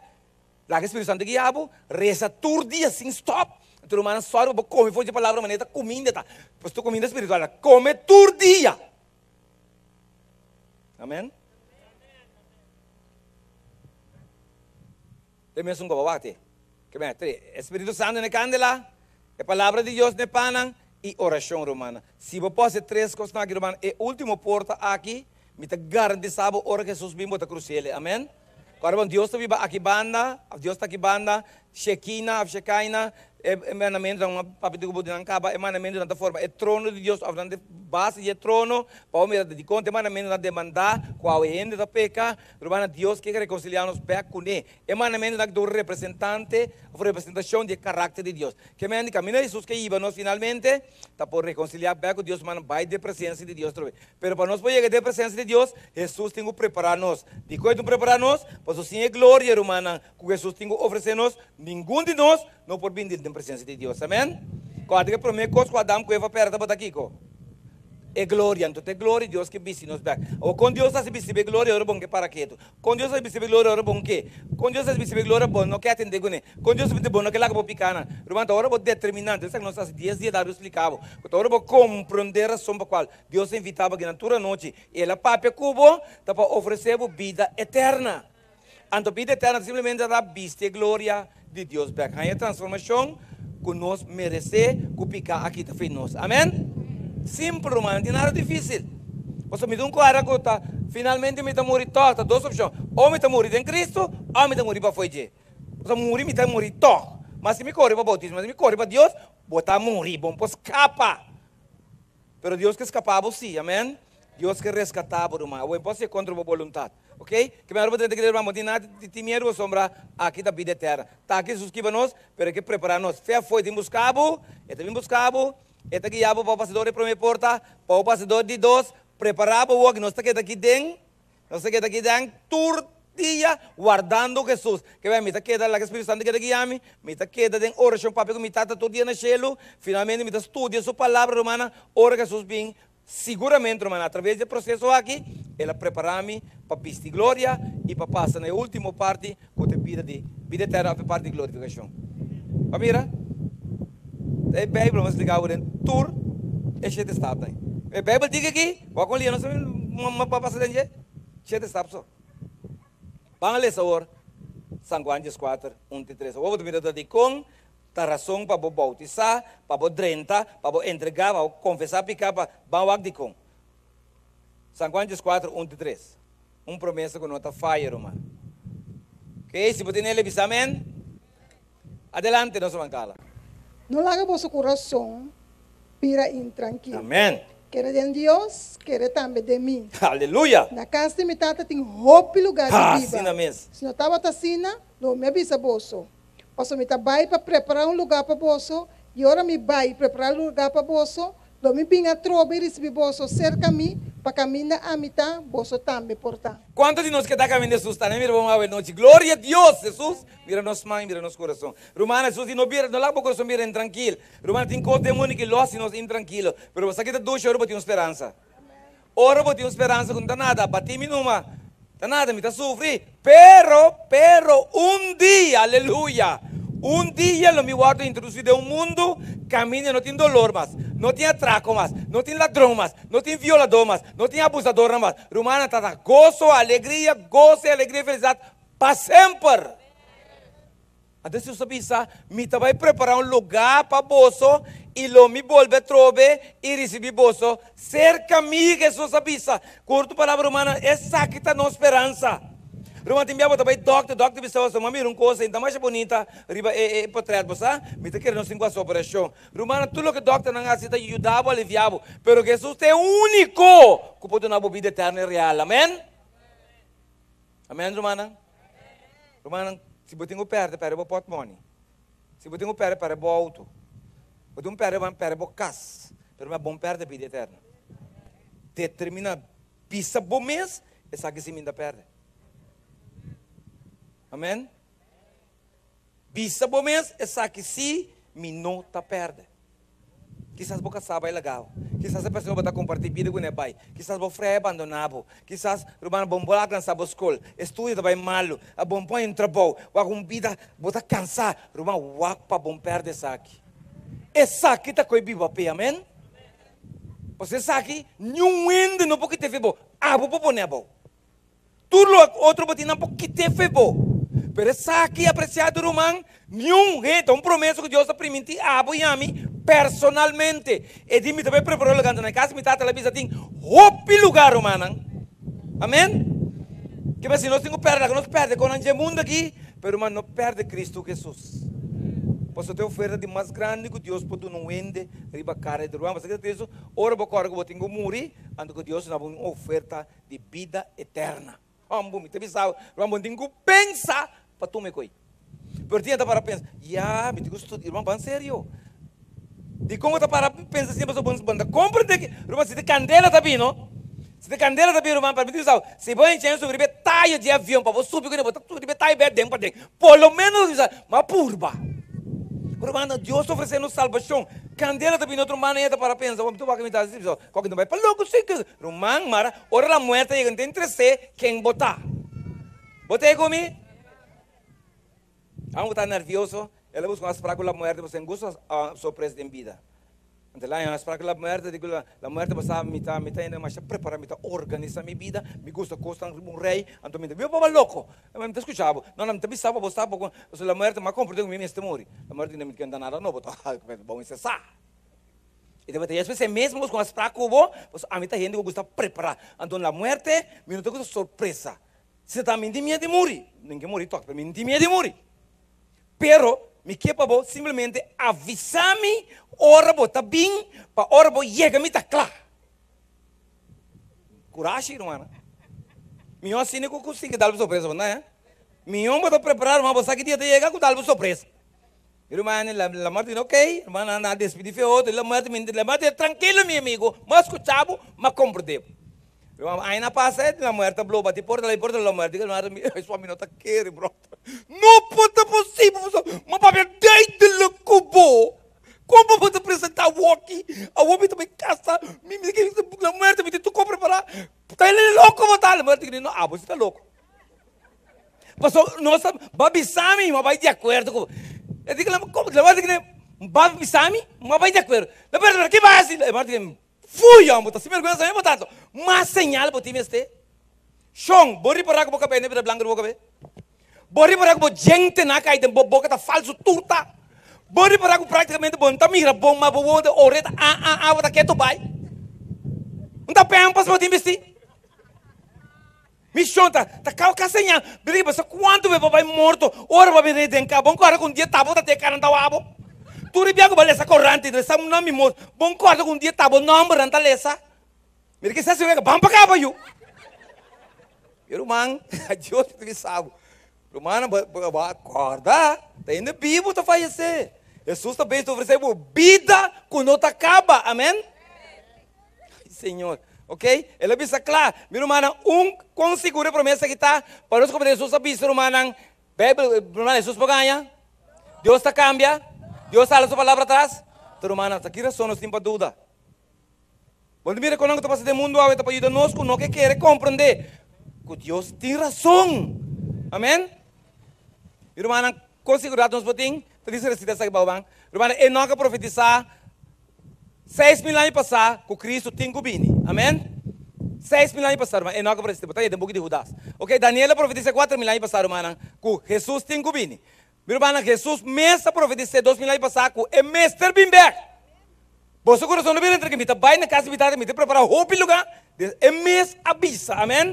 laga e Spiritu Santu guia bo, resa tur dia sin stòp. Anto rumannan, sòru pa bo kome for di e palabra manera ta kuminda ta. Pasobra kuminda spiritual ta kome tur dia. Amen. Te mesun ku bo wak te. Ke men te e Spiritu Santu na e kandela, e palabra di Dios na e pannan i orashon, rumannan. Si bo por hasi tres kosnan aki, rumannan, e ultimo porta aki, mi ta garantisa bo ora Hesus bin bo ta krus'el. Amen. Kòrda bon, Dios ta biba aki banda, òf Dios ta aki banda, Shekina òf Shekaina, e mandamentunan, un papia di ku bo di nan kaba, e mandamentunan ta forma e trono di Dios òf nan ta base di e trono, pa bo mira dikon e mandamentunan ta demandá ku awe hende ta peka, Rumannan, Dios ke rekonsiliá nos bèk kuné. E mandamentunan aki ta un representante òf representashon di e karakter di Dios. Ke mende kaminda Hesus ke hiba nos finalmente ta por rekonsiliá bèk ku Dios, rumannan, bai den presensia di Dios atrobe. Pero pa nos por yega den presensia di Dios, Hesus tin ku prepará nos. Dikon e tin ku prepará nos? Pasobra sin e gloria, rumannan, ku Hesus tin ku ofresé nos, ningun di nos no por bini den presensia di Dios. Amèn? Kua ta e promé kos ku Adam ku Eva pèrdè tabata kiko? E gloria. Anto ta e gloria Dios ke bisti nos bèk. Awor, kon Dios ta hasi bisti bo e gloria ora bon ke para ketu? Kon Dios ta hasi bisti bo e gloria ora bon ke? Kon Dios ta hasi bisti bo e gloria bo no ke atendé kuné? Kon Dios ta bisti bo no ke laga bo pikanan? Ruman, ta ora bo determinante, esaki nos ta hasi dies dia largu splika bo, ku ta ora bo komprondé rason pa kual Dios a invitá bo akinan tur anochi i El a papia ku bo, ta pa ofresé bo bida eterna. Anto bida eterno ta simplemente ta bisti e gloria di Dios bek. Haña e transformashon ku nos meresé ku piká a kita fo'i nos. Amen? Simpel, rumannan, no tin nada difísil. Pasobra mi ta un kuadra ku ta finalmente mi ta muri tòg. Ta dos opshon, o mi ta muri den Kristu o mi ta muri pafoi dje. Pasobra muri mi ta muri tòg. Ma si mi kore pa boutismo, si mi kore pa Dios, bo ta muri, bo no por skapa. Pero Dios ke skapa bo sí, amen. Dios ke reskatá bo, ruman. Awor e por hasié kontra bo boluntat. Ok? Ke men ora bo drenta ruman, bo tin nada di tin miedu pasobra aki ta bida eterna. Ta aki Jesus kiba nos, pero e ke prepara nos. Fe afo e tin buska bo, e ta bin buska bo, e ta guia bo pa bo pasa dor di prome porta, pa bo pasa dor di dos, prepara bo wok, nos ta keda aki den, nos ta keda aki den tur dia wardando Jesus. Ke men mi ta keda, laga Spiritu Santu keda guia mi, mi ta keda den orashon papia ku mi Tata tur dia na shelu, finalmente mi ta studia su palabra, rumannan, ora Jesus bin Siguramente, ruman, atraves di e proseso aki, el a prepará mi pa bisti gloria i pa pasa na e último parti ku ta e bida di bida eterno òf e parti di glorifikashon. Pa mira, ta e Beibel lo splika bo den tur e shete stapnan. E Beibel tiki aki, wak un lia no sabi pa pasa den dje shete stap so. Ban a lesa awor San Juan 14, 1 te 3. Awor bo ta mira ta dikon Ta rason pa bo bautisá, pa bo drenta, pa bo entregá, pa bo konfesá piká, pa ban wak dikon. San Juan 14, 1 te 3. Un promesa ku no ta faya, ruman. Oke, si bo tene el e bisa amen. Adelante, nos ruman Carla. No laga boso kurason bira intrankil. Amen. Kere den Dios, kere tambe den mi. Aleluya! Na kas di mi Tata tin hopi lugá di biba. Asina mes. Si no tabata asina, lo mi a bisa boso. Pasobra mi ta bai pa prepará un lugá pa boso, i ora mi bai prepará lugá pa boso, lo mi bin atrobe i risibí boso serka mi, pa kaminda ami ta, boso tambe por ta. Kuantu di nos ke ta kaminda Hesus ta? Mira bon awe nochi. Gloria Dios! Hesus mira nos man i mira nos kurason. Ruman, Hesus di no bira, no laga bo kurason bira intrankil. Ruman, tin kos den mundu ki lo hasi nos intrankilo, pero bo sa ki ta dushi ora bo tin un speransa. Ora bo tin un speransa ku no ta nada, batí mi numa, ta nada, mi ta sufri, pero, pero, un dia, aleluya, un dia lo mi wòrdu introdusí den un mundu kaminda no tin dolor mas, no tin atrako mas, no tin ladron mas, no tin violadó mas, no tin abusadornan mas. Rumannan, ta ta goso, alegria, goso i alegria i felisidat pa semper. Anto Hesus a bisa, Mi ta bai prepará un lugá pa boso, i lo mi bolbe atrobe i risibí boso serka mi. Hesus a bisa. Ku otro palabra, rumannan, esaki ta nos speransa. Ruman, tin bia bo ta bai dòkter, dòkter bisa boso, M'a mira un kos ei, ta masha bunita riba e potrèt, bo sa? Mi ta kere nos tin ku hasi operashon. Rumannan, tur loke dòkternan hasi ta yuda bo, aliviá bo, pero Hesus ta e úniko ku por duna bo bida eterno i real. Amèn? Amen rumannan. Rumannan, si bo tin ku pèrdè, pèrdè bo pòtmòni. Si bo tin ku pèrdè, pèrdè bo outo. Bo tin ku pèrdè, ruman, pèrdè bo kas. Pero ruman, bon pèrdè bida eterno. Determiná, bisa bo mes, esaki si mi ta pèrdè. Amen. Bisa bo mes, Esaki sí mi no ta pèrdè. Kisas bo kasá bai laga bo. Kisas e persona ku bo ta kompartí bida kuné bai. Kisas bo frei a bandoná bo. Kisas, ruman, bo no por alkansá bo skol. E studio ta bai malu. Bo no por haña un trabou. Wak un bida, bo ta kansá. Ruman, wak pa bo no pèrdè esaki. Esaki ta koe biba p'e. Amèn. Pasobra esaki, niun hende no por kit'é fe bo. Abo por pone abou. Tur loke otro bo tin nan por kit'é fe bo. Pero esaki, apresiado ruman, niun hende, ta un promesa ku Dios a primintí abo i ami personalmente. E di mi ta bai prepará un lugar, anto na e kas di mi tata el a bisa tin hopi lugar, rumannan. Amen. Kiba si nos tin ku pèrdè, laga nos pèrdè konan dje mundu aki, pero ruman no pèrdè Kristu Hesus. Pasobra ta e oferta di mas grandi ku Dios por duna un hende riba kara di ruman. Pasobra ki ta tristu ora bo kòrda ku bo tin ku muri, anto ku Dios duna bo un oferta di bida eterna. Hombu, mi ta bisa bo, ruman, bo no tin ku pensa pa tuma e koi. Pero tin ta para pensa, ya, mi tin ku studia, ruman, ban serio. Dikon bo ta para pensa asina? Pasobra bo no ta komprende ki, ruman, si ta kandela ta bini, si ta kandela ta bini, ruman, pero mi ta bisa bo, si bo ench'en subi riba e tayo di avion pa bo subi kuné, bo ta subi riba e tayo bek den paden. Por lo menos, mi bisa, mi a purba. Ruman, Dios ta ofresé nos salbashon. Kandela ta bini otro manera ta para pensa, bo, mi ta wak mi ta hasi, Koke no bai pa loko si ke ruman mara ora la muerte yega no ta interesé ken bo ta. Bo ta ku mi? Amo bo ta nervioso, el a busca un afsprak ku la muerte pasobra en gusta sorpresa den bida. Anto el a haña un afsprak ku la muerte, di ku la muerte bo sa mi ta mi ta hende masha prepara, mi ta organisa mi bida, mi gusta kosnan riba un rei, anto mi ta biba pa loko. Mi ta skucha bo, no no mi ta bisa bo, bo sa bo pasobra la muerte mi a komprende ku mi mester muri. La muerte di mi ta kenta nada no, bo ta bo mester sa. E tabata yes p'esei mes mos ku a spra ku bo, pasobra ami ta hende ku gusta prepará. Anto la muerte mi no ta gusta sorpresa. Si ta mi tin miedu di muri, mi ke muri tòg, pero mi no tin miedu di muri. Pero mi ke pa bo simplemente avisá mi ora bo ta bin, pa ora bo yega mi ta kla. Kurashi, rumannan. Mihó asina ku ku sigui dal bo sorpresa, bo na ya? Mihó bo ta prepará ruman, bo sa ki dia ta yega ku dal bo sorpresa. Mi ruman la la muerte di ok, ruman nan a despidi fe otro, la muerte mi la muerte trankilo mi amigo, mi a skucha bo, mi a komprende bo. Ruman aña a pasa la muerte a blow bati porta la porta la muerte, la muerte mi esaki mi no ta kere brother, no por ta posibel pasobra mi a papia duidelijk ku bo, komo bo ta presenta awoki, awor mi ta bai kasa, mi mi la muerte mi tin tur kos prepara, ta loko bo ta, la muerte di no abo si ta loko. Pasobra nos ta ba bisa mi, ma bai di akuerdo ku bo. E di kila, komo? La muerte kila, ba bisa mi, ma bai di akuerdo. La muerte kila, ke bai hasi? La muerte kila, fui homber, ta sinbergüensa mi bo tanto. Mas señal bo tin mester. Shon, bo ripará ku bo kabei no bira blanku di bo kabei? Bo ripará ku bo djente na kai den bo boka ta falsu tur ta? Bo ripará ku práktikamente bo no ta mira bon, ma bo wowo ta ore ta a a a bo ta ketu bai? Un ta pèmpas bo tin bisti? Mision ta ta kau ka señal bira ki basa kuantu be bo bai morto ora bo bin den ka bon kòrda ku un dia tabo ta te karan ta wak bo tur e bia ku bo lesa korant lesa nan mi mos bon kòrda ku un dia tabo nòmbernan ta lesa mira ki sa si wega ban pa kaba yu mi ruman Dios mi ta bisa bo rumannan bo bo a kòrda ta hende bibu ta fayesé Hesus ta bes ta ofresé bo bida ku no ta kaba amen. Señor. Ok? El a bisa kla, Mi rumannan, un kon sigur e promesa aki ta pa nos komo Hesus a bisa, rumannan, Beibel, rumannan, Hesus por gaña? Dios ta kambia? Dios ta hala su palabra atras? Ta rumannan, ta ki rason nos tin pa duda? Bo ta mira kon nan ku ta pasa den mundu awe ta pa yuda nos ku no ke kere komprendé ku Dios tin rason. Amen? Mi rumannan, kon siguridat nos por tin? Ta dice resita esaki bou ban. Rumannan, Enoch a profetisá 6000 aña pasá ku Kristu tin ku bini. Amèn. 6000 aña pasá, ruman, Enok a profetisá, bo ta lei den buki di Hudas. Oke, Daniel a profetisá 4000 aña pasá, rumannan, ku Hesus tin ku bini. Mi rumannan, Hesus mes a profetisá 2000 aña pasá ku e mester bin bèk. Boso kurason no bira entre ke mi ta bai na kas di mi Tata, mi ta prepará hopi lugá. E mes a bisa. Amèn.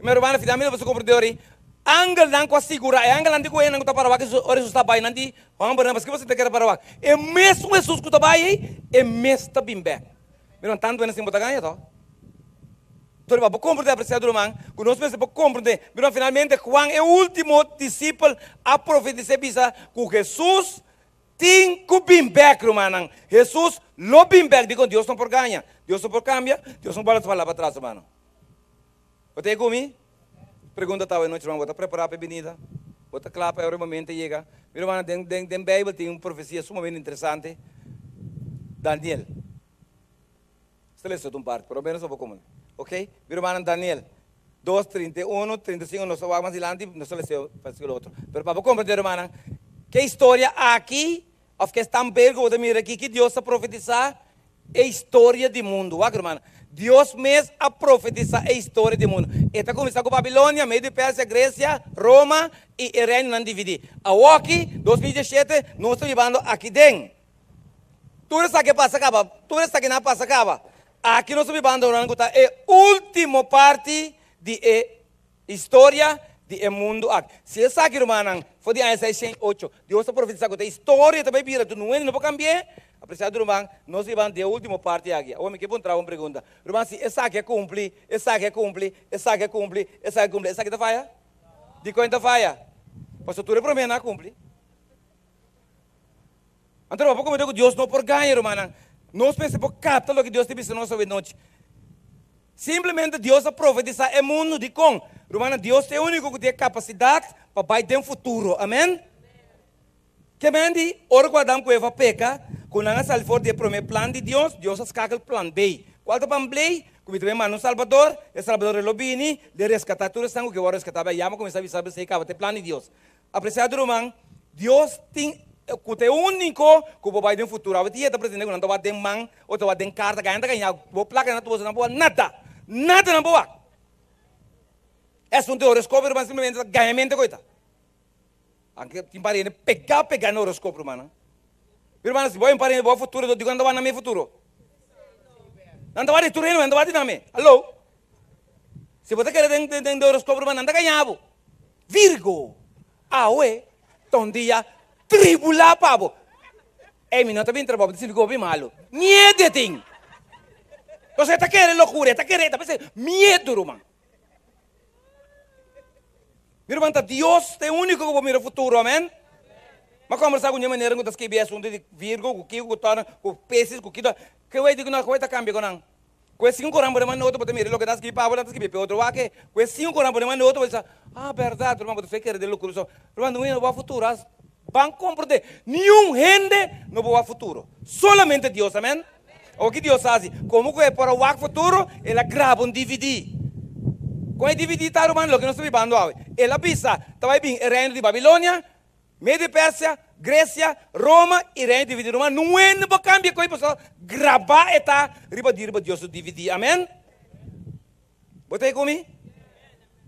Mi rumannan, finalmente boso komprendé ora ei. Angelnan ku a sigurá, e angelnan di ku hendenan ku ta para wak ora Hesus ta bai, nan di, Hòmbernan, paske boso ta kere para wak? E mesun Hesus ku ta bai ei, e mes ta bin bèk. Mi ruman, tantu hende sin bo ta gaña tò? Tori bo komprendé, apresiado ruman, ku nos mester por komprendé. Mi ruman, finalmente Juan, e último disipel, a profetisá i bisa ku Hesus tin ku bin bèk, rumannan. Hesus lo bin bèk. Dikon? Dios no por gaña. Dios no por kambia. Dios no por hala su palabra atras, rumannan. Bo ta e ku mi? Pregunta ta awe nochi, ruman, bo ta prepará pa e binida? Bo ta kla pa e ora e momento yega? Mi rumannan, den, den, den Beibel tin un profesia sumamente interesante, Daniel. Esta lesa un parti, por lo menos pa bo komo. Ok? Mi rumannan, Daniel 2, 31, 35, nos ta wak mas dilanti, nos ta lesa versíkulo otro. Pero pa bo komprendé, rumannan, ke historia aki, òf ke stambeeld ku bo ta mira aki, ki Dios ta profetisá, E historia di mundu. Wak, rumannan. Dios mes a profetisá e historia di mundu. E ta kuminsá ku Babilonia, Medio i Persia, Gresia, Roma i e reinonan dividí. Awoki, 2017, nos ta bibando aki den. Tur esaki a pasa kaba. Tur esakinan a pasa kaba. Aki nos ta bibando, rumannan, ku ta e último parti di e historia di e mundu aki. Si esaki, rumannan, for di aña 608, Dios ta profetisá ku ta historia ta bai bira, tur nuende no por kambi'é. Apresiado ruman, nos riba di e último parti aki. Awor mi ke puntra un pregunta. Ruman, si esaki a kumpli, esaki a kumpli, esaki a kumpli, esaki a kumpli, esaki ta faya? Dikon e ta faya? Pasobra tur e promenan a kumpli. Anto bo por komprende ku Dios no por gaña, rumannan. Nos mester por kapta loke Dios ta bisa nos awe nochi. Simplemente Dios a profetisá e mundu. Dikon? Rumannan, Dios ta e úniko ku tin e kapasidat pa bai den futuro. Amèn? Ke men di, ora ku Adam ku Eva peka, ku nan a sali for di e promé plan di Dios, Dios a skakel plan B. Kual ta plan B? Ku mi ta bin manda un Salbador, e Salbador e lo bini, lo e reskatá tur esnan ku ke wòrdu reskatá. Bai yama kuminsá bisa esei kaba ta e plan di Dios. Apresiado ruman, Dios tin ku ta e úniko ku por bai den futuro. Awe dia ta pretendé ku nan ta wak den man o ta wak den karta, gaña ta gaña, bo plaka nan ta nan por wak nada, nada nan por wak. Esun ta e horoskopio ruman simplemente ta gaña mente ku e ta. Anke tin pariente pegá pegá na horoskop rumannan. Mi rumannan si bo hay un pariente bo futuro do digo nan ta wak na mi futuro. Nan ta wak di tur hende nan ta wak di nan mi. Hallo. Si bo ta kere den den den horoskop ruman nan ta gaña bo. Virgo awe ta un dia tribulá pa bo. Ey mi no ta bin trabou bo ta sinti ku bo bin malu. Miedu e tin. Pasobra e ta kere lokura e ta kere e ta pensa miedu ruman. Mi ruman, ta Dios ta e úniko ku por mira futuro, amèn? Mi a kòmbersá ku un manera ku ta skibi e asuntu di Virgo ku kiko ku Tòrna ku Piscis ku kiko. Ke wei di ku nan, ke wei ta kambia ku nan? Ku e sinku koran bo den manda otro bo ta mira loke nan a skibi pa bo nan ta skibi pa e otro. Wak e, ku e sinku koran bo den manda otro bo ta bisa, ah bèrdat ruman bo ta fe kere den lokura so. Ruman no wak futuro as ban komprondé niun hende no por wak futuro solamente Dios amen. Awor ki Dios hasi? Komo ku e por a wak futuro el a graba un dvd. Kon e dvd ta ruman? Loke nos ta bibando awe. El a bisa ta bai bin e reino di Babilonia, Medio Persia, Grecia, Roma i Reino di DVD. Ruman, nun hende por cambia koe pasobra grabá e ta riba di riba Dios su DVD. Amen? Bo ta ei ku mi?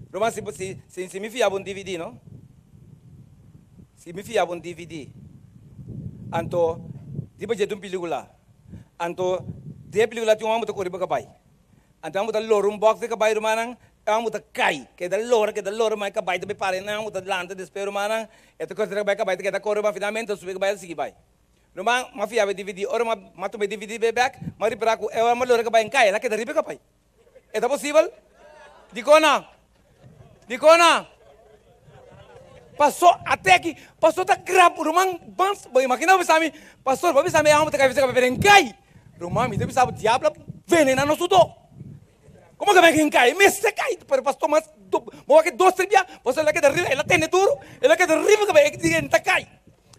Ruman, si, si, si, si mi fia bo un DVD, no? Si mi fia bo un DVD, anto riba dje ta un pelicula. Anto den e pelicula tin un homber ta kore riba kabai. Anto nan bo ta lora un box di kabai rumannan, nan bo ta kai, keda lora, keda lora, ma e kabai ta bai para, nan bo ta lanta despues rumannan, e ta kore bai kabai ta keda kore, ma finalmente ta subi kabai ta sigui bai. Ruman, m'a fia e dvd, ora m'a m'a tuma e dvd bai bek, m'a ripara ku e ora m'a lora e kabai n'kai, el a keda riba e kabai. E ta posibel? Dikon no? Dikon no? Paso ate aki, paso ta grab, ruman, bans, bo imagina bo bisa mi, pastor, bo bisa mi e homber ta kai bisa kabai, pero e n'kai. Ruman, mi ta bisa bo, diablo a venena nos tudo. Como que mi kai? Mester kai, pero pastor mas, bo wak e dos tres bia, pastor el a keda riba, el a tene duro, el a keda riba kabai, e di e ta kai.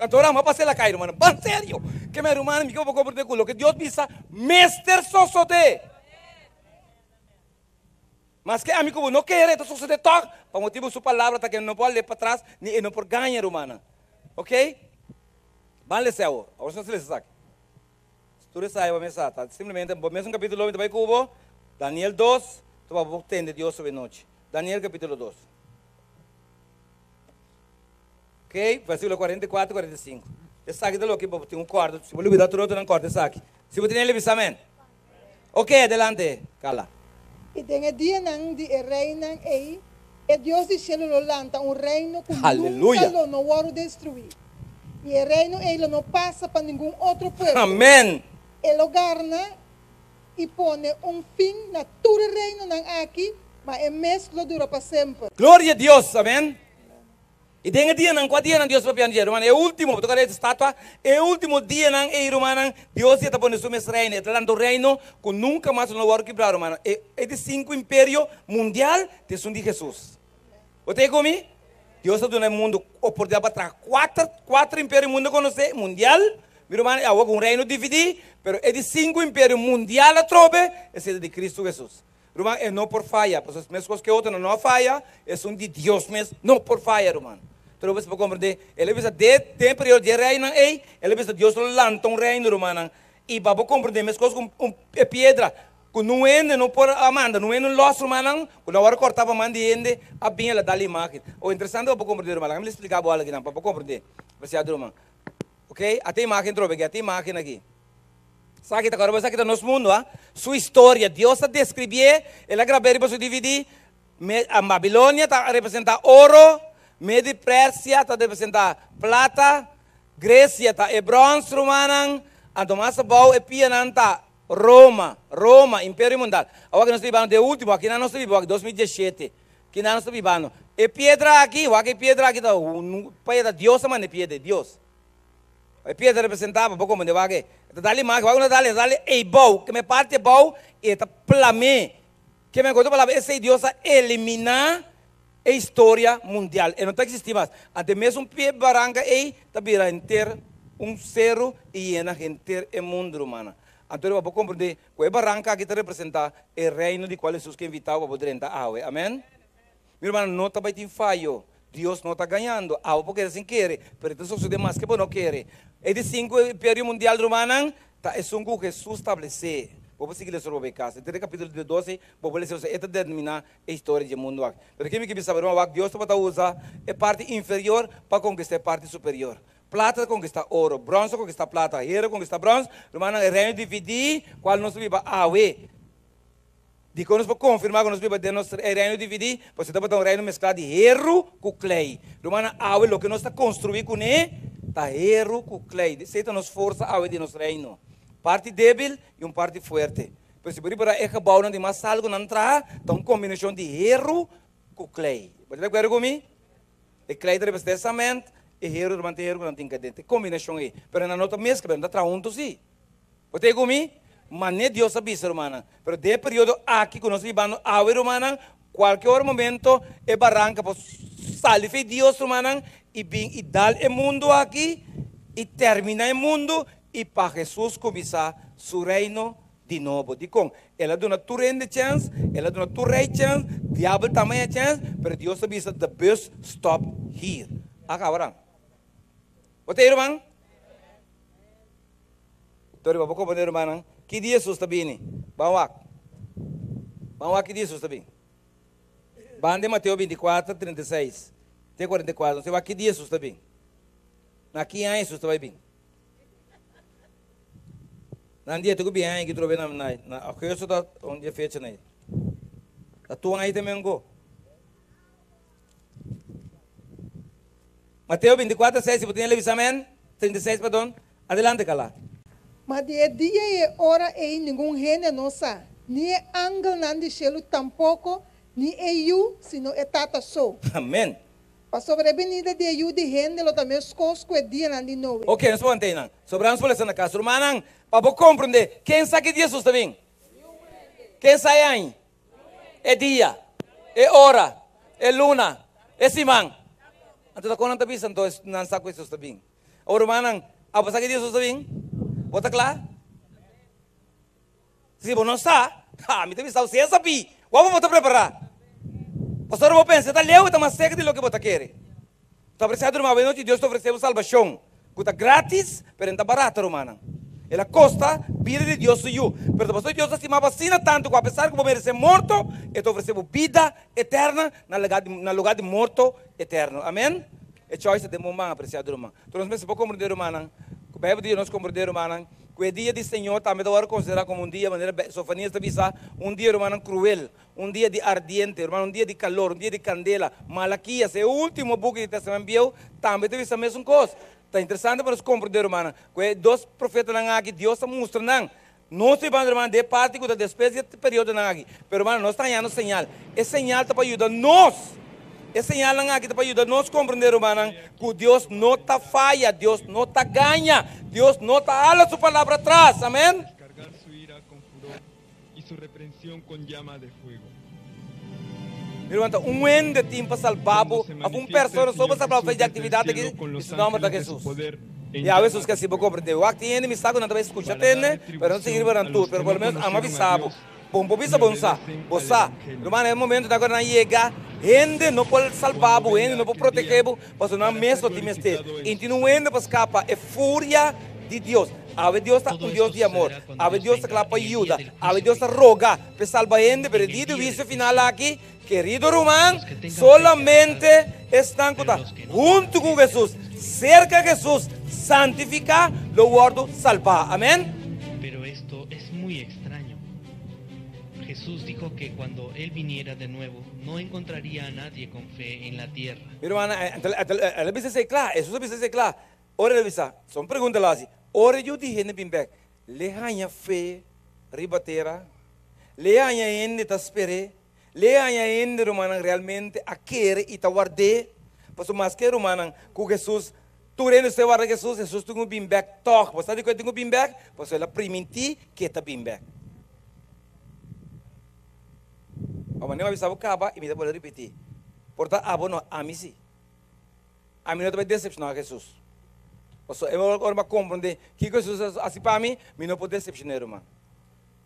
Anto ora mi a pasa el a kai, ruman, ban serio. Ke mi ruman, mi ke bo komprende ku loke Dios bisa mester sosode. Maske ami ku bo no kere, e ta sosode tòg, pa motibu su palabra ta ke no por al'e patras, ni e no por gaña, rumannan. Ok? Ban lesa awor. Awor si nos lesa esaki. Tur esaki bo mester sa. Ta simplemente bo mesun kapitulo mi ta bai ku bo, Daniel dos, ta pa bo tende Dios awe nochi. Daniel kapitulo dos. Ok, versikulo 44, 45. Esaki ta loke bo tin ku kòrda. Si bo lubida tur otronan, kòrda esaki. Si bo tin el, bisa amen. Ok, adelante, Carla. I den e dianan di e reinan ei, e Dios di shelu lo lanta un reino ku nunka lo no wòrdu destruí, i e reino ei lo no pasa pa ningun otro pueblo. Amen! E lo garna i pone un fin na tur e reinonan aki, ma e mes lo dura pa semper. Gloria Dios! Amen! I den e dianan, kua dianan Dios papia dje, rumannan? E último, bo toka lei statua, e último dianan ei, rumannan, Dios ya ta pone su mes reino, e ta lanta un reino ku nunka mas lo no wòrdu kibrá, rumannan. E, e di sinku imperio mundial ta esun di Hesus. Bo ta ei ku mi? Dios a duna e mundu oportunidat pa traha kuater, kuater imperio mundu konosé, mundial, mi rumannan, i awor ku un reino dividí, pero e di sinku imperio mundial atrobe, esei ta di Kristu Hesus. Ruman, e no por faya, pasobra meskos ku e otronan no a faya, esun di Dios mes no por faya, ruman. Pero bo por komprendé, el a bisa den e periodo di e reinan ei, el a bisa Dios lo lanta un reino, rumannan. I pa bo komprendé, meskos ku un e piedra ku nun hende no por a manda, nun hende lòs, rumannan, ku no a wòrdu kòrtá pa man di hende, a bin el a dal imágen. O interesante pa bo komprendé, ruman. Laga mi splika bo algu akinan pa bo komprendé, apresiado ruman. Oké, ata e imágen trobe aki, ata e imágen aki. Esaki ta kòrda bo, esaki ta nos mundu, ha. Su historia, Dios a deskribié, el a grab'é riba su dvd. Me, Babilonia ta representá oro, Medio i Persia ta representá plata, Gresia ta e bròns, rumannan, anto mas abou e pianan ta Roma, Roma, imperio mundal. Awor aki nos ta bibando den e último, akinan nos ta biba awor, 2017, kinan nos ta bibando. E piedra aki, wak e piedra aki ta, pa Dios a manda e piedra, Dios. E piedra representá bo komo wak e ta dal imagen, wak ku ta dal, e ta dal eibou, ke me parti ebou i e ta plam'é. Ke men ku otro palabra esei Dios a eliminá e historia mundial, e no ta eksistí mas. Ante mesun pie baranka ei ta bira henter un seru i yena henter e mundu, rumannan. Anto riba bo komprendé ku e baranka aki ta representá e reino di kual Hesus ke invitá bo pa bo drenta awe. Amèn. Mi rumannan, no ta bai tin fayo. Dios no ta gañando. Abo por kere sin kere, pero e ta sosode maske bo no kere. E di sinku imperio mundial, rumannan, ta esun ku Hesus stablesé. Bo por sigui lesa ora bo bai kas. Entre kapítulo di 12, bo por lesa e ta determiná e historia dje mundu aki. Pero ke mi ke bisa bo, ruman, wak Dios tabata usa e parti inferior pa konkistá e parti superior. Plata ta konkistá oro, bròns ta konkistá plata, hero konkistá bròns. Rumannan, e reino dividí kual nos ta biba awe. Dikon nos por konfirmá ku nos biba den nos e reino dividí? Pasobra tabata un reino mesklá di heru ku klei. Rumannan, awe loke nos ta konstruí kuné ta heru ku klei. Esei ta nos forsa awe di nos reino. Parti débil i un parti fuerte. Pero si bo ripará e gebounan di mas altu ku nan traha ta un kombinashon di heru ku klei. Bo ta di akuerdo ku mi? E klei ta representá e sament, e heru ta mant'e heru ku nan tin kaden. Ta e kombinashon ei. Pero nan no ta meskla, pero nan ta traha huntu sí. Bo ta ku mi? Manera Dios a bisa, rumannan. Pero den e periodo aki ku nos ta bibando awe, rumannan, kualke ora momento e baranka por sali fe Dios, rumannan, i bin i dal e mundu aki i terminá e mundu i pa Hesus kuminsá su reino di nobo. Dikon? El a duna tur hende chèns, el a duna tur rei chèns, diabel tambe a chèns, pero Dios a bisa, the bus stop here. A kaba dan. Bo ta ei, ruman? Tori bo komprende rumannan ki dia Jesus ta bini. Ban wak. Ban wak ki dia Jesus ta bini. Ban den Mateo 24, 36 te 44. Nos ta wak ki dia Jesus ta bini. Na ki aña Jesus ta bai bini. Nan dia te ku bin aña ki trobe na na na agosto ta un dia fecha na. Ta tu aña tambe anko. Mateo 24, 6, si bo tin el bisa amen. 36, perdon. Adelante, Carla. Ma di e dia i e ora ei ningun hende no sa, ni e angelnan di shelu tampoko, ni e Yu, sino e Tata so. Amen. Pasobra e binida di e Yu di hende lo ta meskos ku e dianan di Noe. Oke, nos por wanta einan. Sobra nos por lesa na kas. Rumannan, pa bo komprendé, ken sa ki dia Jesus ta bin? Ken sa e aña? E dia? E ora? E luna? E siman? Anto ta kon nan ta bisa anto nan sa ku Jesus ta bin? Awor rumannan, abo sa ki dia Jesus ta bin? Bo ta kla? Si bo no sa, ha, mi ta bisa bo, si e sabí, wou bo ta prepará? Pasobra bo pensa e ta leu, e ta mas serka di loke bo ta kere. Ta ofresé ruman, awe nochi Dios ta ofresé bo salbashon, ku ta grátis, pero e no ta barato, rumannan. El a kosta bida di Dios su Yu. Pero ta pasobra Dios ta stima bo asina tantu ku apesar ku bo meresé morto, e ta ofresé bo bida eterna na lugar di morto eterno. Amen. E choice ta den bo man, apresiado ruman. Tur nos mester por komprendé, rumannan, ku Beibel ta yuda nos komprendé, rumannan, ku e dia di Señor tambe ta wòrdu konsiderá komo un dia, manera Sofanias ta bisa, un dia, rumannan, kruel, un dia di ardiente, rumannan, un dia di kalor, un dia di kandela. Malakias, e último buki di Tèstamènt Bieu, tambe ta bisa mesun kos. Ta interesante pa nos komprendé, rumannan, ku e dos profetanan aki, Dios ta mustra nan, nos ta bibando, rumannan, den e parti ku ta despues di e periodonan aki. Pero, rumannan, nos ta hañando señal. E señal ta pa yuda nos. E señalnan aki ta pa yuda nos komprendé, rumannan, ku Dios no ta faya, Dios no ta gaña, Dios no ta hala su palabra atras. Amèn. Mi ruman, ta un hende tin pa salba bo, òf un persona so pa salba bo for di aktividat aki, i su nòmber ta Hesus. I awe Hesus ke hasi bo komprendé. Wak tin hende mi sa ku nan ta bai skucha tende, pero no sigui riba nan tur. Pero por lo menos ami a bisa bo. Bon por bisa bo no sa. Bo sa. Ruman, e momento ta ku nan yega, hende no por salba bo, hende no por protegé bo, pasobra nan mes lo tin mester. I tin un hende pa skapa e furia di Dios. Awe Dios ta un Dios di amor. Awe Dios ta kla pa yuda. Awe Dios ta roga p'e salba hende, pero e dia di huisio final aki, kerido ruman, solamente esnan ku ta huntu ku Hesus, serka Hesus, santifiká, lo wòrdu salbá. Amèn. Mi rumannan, el a bisa esei kla, Hesus a bisa esei kla. Ora el a bisa, son pregunta el a hasi, Ora yu di hende bin bek, le haña fe riba tera? Le haña hende ta sper'é? Le haña hende, rumannan, realmente a kere i ta ward'é? Pasobra maske, rumannan, ku Hesus, tur hende stoi warda Hesus, Hesus tin ku bin bek tòg. Bo sa dikon e tin ku bin bek? Pasobra el a primintí ku e ta bin bek. Ora mi a bisa bo kaba i mi ta bolbe ripití, por ta abo no, ami sí. Ami no ta bai desepshoná Hesus. Pasobra e ora mi a komprondé kiko Hesus a hasi pa mi, mi no por desepshon'é, ruman.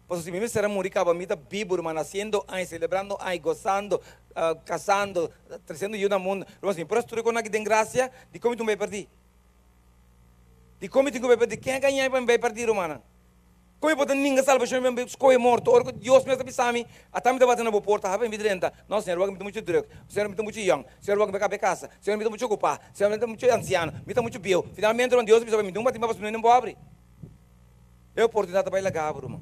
Pasobra si mi mester a muri kaba, mi ta bibu, ruman, hasiendo aña, selebrando aña, gosando, kasando, tresiendo yu na mundu. Ruman, si mi por hasi tur e kosnan aki den grasia, dikon mi tin ku bai pèrdí? Dikon mi tin ku bai pèrdí? Ken a gaña mi pa mi bai pèrdí, rumannan? Kon mi por ta ninga salbashon mi a skohe morto ora ku Dios mes ta bisa mi, Ata mi ta bati na bo porta, habi mi drenta. No, Señor, wak mi ta muchu druk. Señor, mi ta muchu yòn. Señor, wak mi a kaba e kasa. Señor, mi ta muchu okupá. Señor, mi ta muchu ansiano. Mi ta muchu bieu. Finalmente, ruman, Dios a bisa mi, Dun bati mi pasobra mi no bo abri. E oportunidat ta bai laga bo, ruman.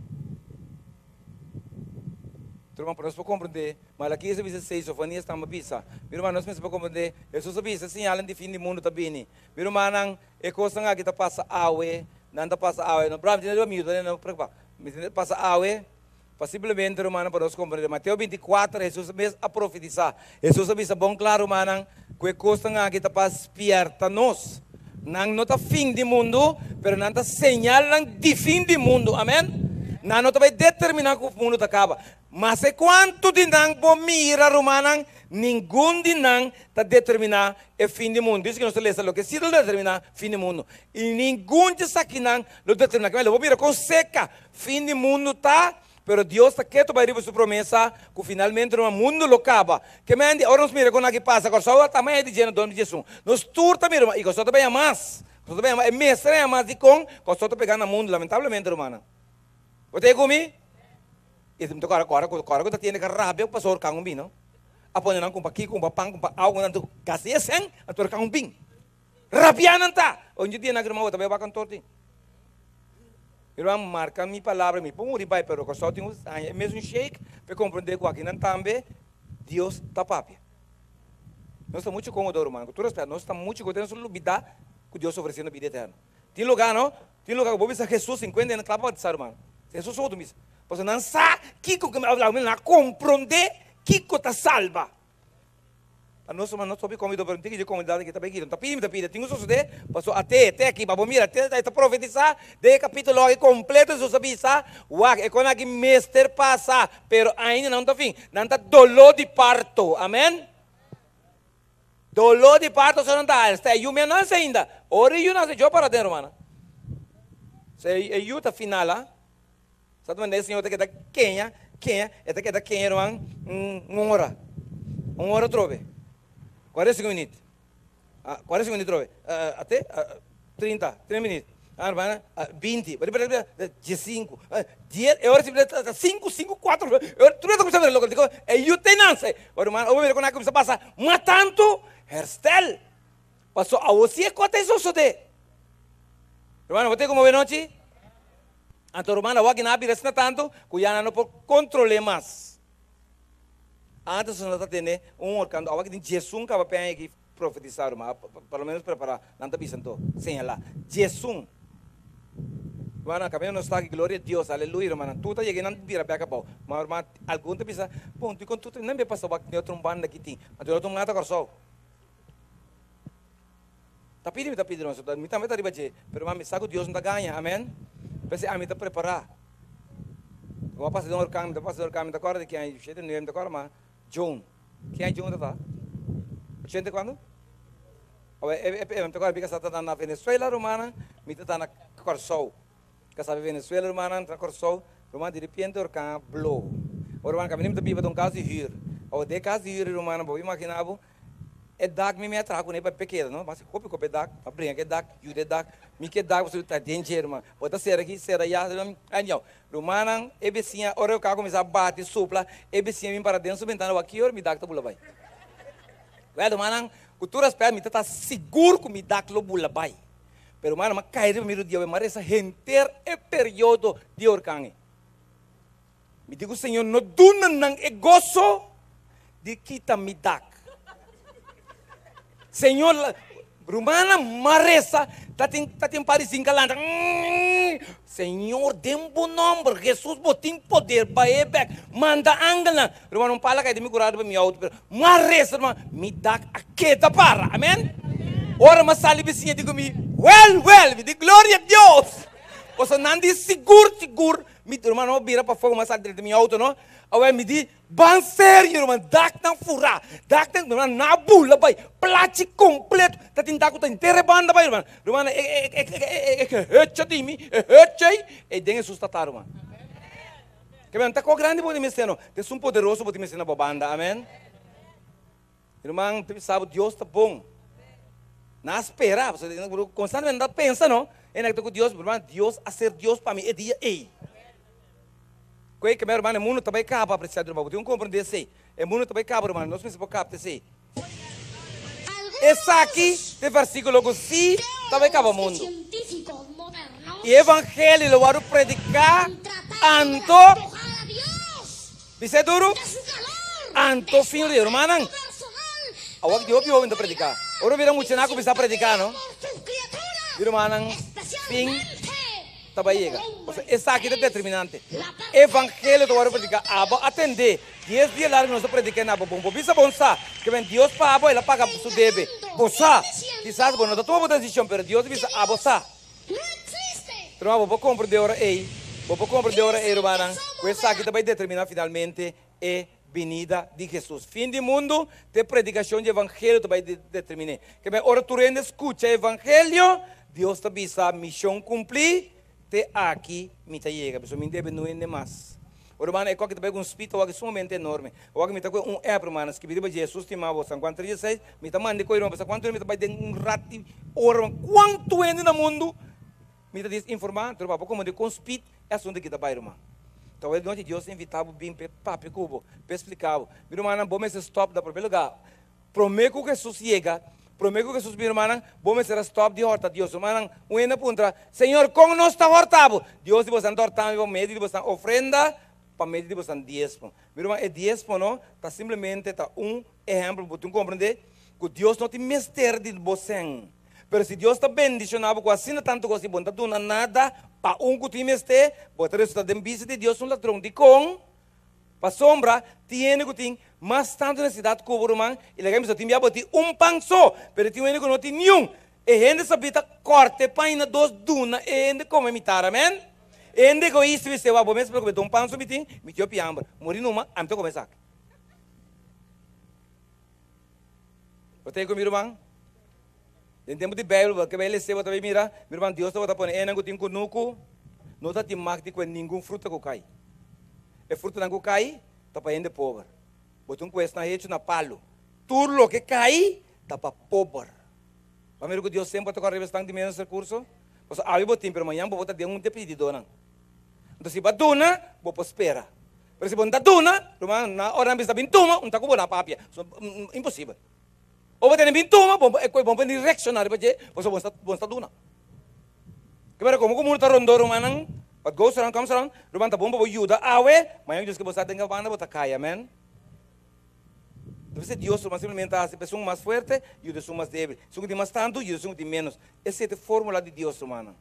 Ruman, pa nos por komprendé, Malakias a bisa esei, Sofonias tambe a bisa. Mi ruman, nos mester por komprendé, Hesus a bisa, Señalnan di fin di mundu ta bini. Mi rumannan, E kosnan aki ta pasa awe, nan ta pasa awe. No, bra, mi tene riba mi yuda, no preocupa. Mi tene pasa awe, posiblemente, rumannan, pa nos comprende. Mateo 24, Jesus mes a profetisa. Jesus a bisa bon kla, rumannan, Ku e kosnan aki ta pa spièrta nos. Nan no ta fin di mundu, pero nan ta señalnan di fin di mundu. Amèn. Nan no ta bai determiná ku mundu ta kaba. Maske kuantu di nan bo mira, rumannan, ningun di nan ta determiná e fin di mundu. Dios ke nos ta lesa loke si lo determiná fin di mundu. I ningun di esakinan lo determiná. Lo bo mira kon seka fin di mundu ta. Pero Dios ta ketu bai riba su promesa ku finalmente no mundu lo kaba. Ke men di ora nos mira kon aki pasa, Kòrsou a tama e di dje na dòm di Jesun. Nos tur ta mira, i Kòrsou ta baña mas. Kòrsou ta baña mas, e mester a baña mas dikon Kòrsou ta pegá na mundu, lamentablemente rumannan. Bo ta e ku mi? I mi ta kòrda kòrda ku kòrda ku ta tende ka rabia ku pasó orkan un bin no. A pone nan kumpa ki, kumpa pan, kumpa awa, kumpa tantu gasta e sèn, anto orkan un bin. Rabia nan ta! Oye dia nan ruman bo ta bai wak kantor tin. Mi ruman marka mi palabra mi por muri bai pero Kòrsou tin un haña e mesun shake pa e komprondé ku akinan tambe Dios ta papia. Nos ta muchu komodo ruman ku tur respèt nos ta muchu komodo nos ta lubidá ku Dios ofresé nos bida eterno. Tin lugá no tin lugá ku bo bisa Hesus sinkuenta hende kla pa batisá ruman. Hesus so bo ta bisa pasobra nan sa kiko ku mi a nan a komprondé kiko ta salba. Pa nos ruman nos hopi komido pero tin di komunidat aki ta bai kita. No ta pidi mi ta pidi. Tin ku sosode paso ate te aki pa bo mira te ta profetisa den e kapitulo aki kompleto Jesus a bisa wak e kon aki mester pasa pero ainda nan no ta fin. Nan ta dolo di parto. Amen. Dolo di parto so nan ta hasta e yu mi a nase ainda. Ora e yu nase yo para den rumannan. So e yu ta final a. Sa ta manera e señor ta keda keña, keña, e ta keda keña ruman un ora, un ora atrobe, 45 minüt, 45 minüt atrobe, ate 30, 30 minüt, ruman 20, 15, 10, e ora si ta 5, 5, 4, e ora tur ta kuminsá bira loko, dikon e yu ta nanse, ruman ora bo mira kon a kuminsá pasa mas tantu herstel, pasobra awor si e kos ta sosodé, ruman bo ta komo awenochi? Anto ruman awor nan a bira asina tantu ku ya nan no por kontrol'é mas. Antes nos ta tene un orkan, awor tin diesun kaba peña aki profetisá ruman, por lo menos prepará, nan ta bisa anto, señalá, diesun. Rumannan, kaminda nos ta aki, gloria a Dios, aleluya rumannan, tur ta yega i nan bira bèk abou. Ma ruman, algun ta bisa, bon, dikon tur ta, nan bia pasa wak den otro un banda aki tin, anto den otro un mata Kòrsou. Ta pidi mi ta pidi nos, mi tambe ta riba dje, pero mi sa ku Dios no ta gaña, amen. P'esei ami ta prepará. Mi a pasa den orkan, mi ta pasa den orkan, mi ta kòrda di ki aña, shete nuebe mi ta kòrda, ma Joan, ki aña Joan ta ta? Ochenta i kuantu? Awe, e mi ta kòrda mi kasá ta na Venezuela rumannan, mi ta ta na Kòrsou. Kasá di Venezuela rumannan, ta na Kòrsou, ruman diripiente orkan a blow. Ora ruman kaminda mi ta biba ta un kas di hür. Awe den e kas di hür rumannan bo imaginá bo, E dak mi mi a traha kuné pa e keda no, mas hopi kopa e dak, a bringa ku e dak, yuda e dak, mi ke dak pasobra ta den dje ruman, bo ta sera aki, sera aya, anyhow, rumannan e bisiña ora e kaba kuminsá bati supla, e bisiña bin para den su bentana wak ki ora mi dak ta bula bai. Wèl rumannan, ku tur rèspèt mi ta ta sigur ku mi dak lo bula bai, pero rumannan mi a kai riba mi rudia mi a resa henter e periodo di orkan ei. Mi di ku Señor, no duna nan e goso di kita mi dak. Señor, rumannan m'a resa, ta tin, ta tin par di sinka lanta. Señor, den bo nomber, Jesus, bo tin poder, bai e bek, manda angelnan. Ruman, un pala kai den mi kurado pa mi auto, pero m'a resa, ruman, mi dak a keda para. Amen. Ora m'a sali bisiña di ku mi, Wel, wel, mi di, Gloria a Dios! Pasobra nan di sigur, sigur, Mi ruman no bira pafó mas a drenta mi auto no. Awel mi di, Ban serio ruman, daknan furá, daknan ruman na bula bai, plachi kompleto, ta tin dak ku ta henter e banda bai ruman. Ruman e e e e e gehecha di mi, e hecha ei, ei den Hesus ta ta ruman. Ke men ta ko grandi bo tin mester no, ta esun poderoso bo tin mester na bo banda, amen. Ruman, ta bisa bo Dios ta bon. Na spera, pasobra konstantemente nan ta pensa no, e nan ta ku Dios, ruman, Dios a ser Dios pa mi e dia ei. Ku ei keme ruman, e mundu ta bai kaba, apresiado ruman, bo tin ku komprende esei. E mundu ta bai kaba ruman, nos mester por kapta esei. Esaki ta e versikulo ku si ta bai kaba mundu. I e evangelio lo wòrdu prediká anto. Bis'é duru? Anto fin di rumannan, awor di hopi hoben ta prediká. Ora bira muchanan a kuminsá prediká, no? Di rumannan, fin ta bai yega. Pasobra esaki ta determinante. Evangelio ta wòrdu prediká. Abo a tendé. Dies dia largu nos a prediká na bo. Bon por bisa bon sa ke men Dios pa abo, el a paga su debe. Bo sa. Kisas bo no ta tuma bo desishon, pero Dios a bisa abo sa. Ruman, bo por komprendé ora ei, bo por komprendé ora ei, rumannan, ku esaki ta bai determiná finalmente e binida di Hesus. Fin di mundu, te predikashon di evangelio ta bai determiné. Ke men ora tur hende skucha evangelio, Dios ta bisa, Mishon kumplí, te aki mi ta yega. Pasobra mi debe no hende mas. O rumannan, e koki ta bai ku un spit awor sumamente enorme. Awor mi ta kohe un app, rumannan, skibi riba dje, Hesus stima bo, San Juan tres dieseis, mi ta manda e kohe, ruman, pasobra kuantu hende mi ta bai den un rat di ora, ruman, kuantu hende na mundu mi ta desinformá, anto ruman, bo komprende kon spit e asuntu aki ta bai, ruman. Ta awor di nochi Dios ta invitá bo bin p'e papia ku bo, p'e splika bo. Mi rumannan, bo mester stòp na promé lugá. Promé ku Hesus yega, promé ku Hesus bin, rumannan, bo mester a stòp di hòrta Dios. Rumannan, un hende a puntra, Señor, kon nos ta hòrta bo? Dios di bosan ta hòrta mi pa medio di bosan ofrenda, pa medio di bosan diesmo. Mi ruman, e diesmo no ta simplemente ta un ehèmpel, bo tin komprendé ku Dios no tin mester di bo sèn. Pero si Dios ta bendishoná bo ku asina tantu kos i bo no ta duna nada pa un ku tin mester, bo ta resultá den bista di Dios un ladron. Dikon? Pasobra tin hende ku tin mas tantu nesesidat ku bo, ruman, i laga mi bisa, tin bia bo tin un pan so, pero tin un hende ku no tin niun. E hende sabí ta kòrta e pan i na dos duna e hende kome mitar. Amèn. E hende egoista bisa, Wak, bo mes preokup'é, ta un pan so mi tin, mi tin hopi hamber. Muri numa, ami ta kome esaki. Bo ta ei ku mi, ruman? Den tempu di Beibel, bo ke bai les'é, bo ta bai mira, mi ruman, Dios tabata pone enan ku tin kunuku, no ta tin mak di kue ningun fruta ku kai. E frutanan ku kai ta pa hende pober. Bo tin ku esnan hechu na palu. Tur loke kai ta pa pober. Bo a mira ku Dios semper ta kòrda riba esnan di ménos rekurso? Pasobra awe bo tin, pero mañan bo por ta den un depididónan. Anto si bo a duna, bo por spera. Pero si bo no ta duna, ruman, na ora nan bisa bin tuma, un ta ku bo na papia. Imposibel. O bo tene bin tuma, bo e bo por reacciona riba dje, pasobra bo sta bo sta duna. Ke manera komo ku mundu ta rondó rumannan, what goes around comes around, ruman ta bon pa bo yuda awe, mañana Dios ke bo sa den e banda bo ta kai, amen. Debe ser Dios ruman simplemente ta hasi pa esun mas fuerte yuda esun mas debil, esun ku tin mas tantu yuda esun ku tin menos. Esei ta e formula di Dios rumannan.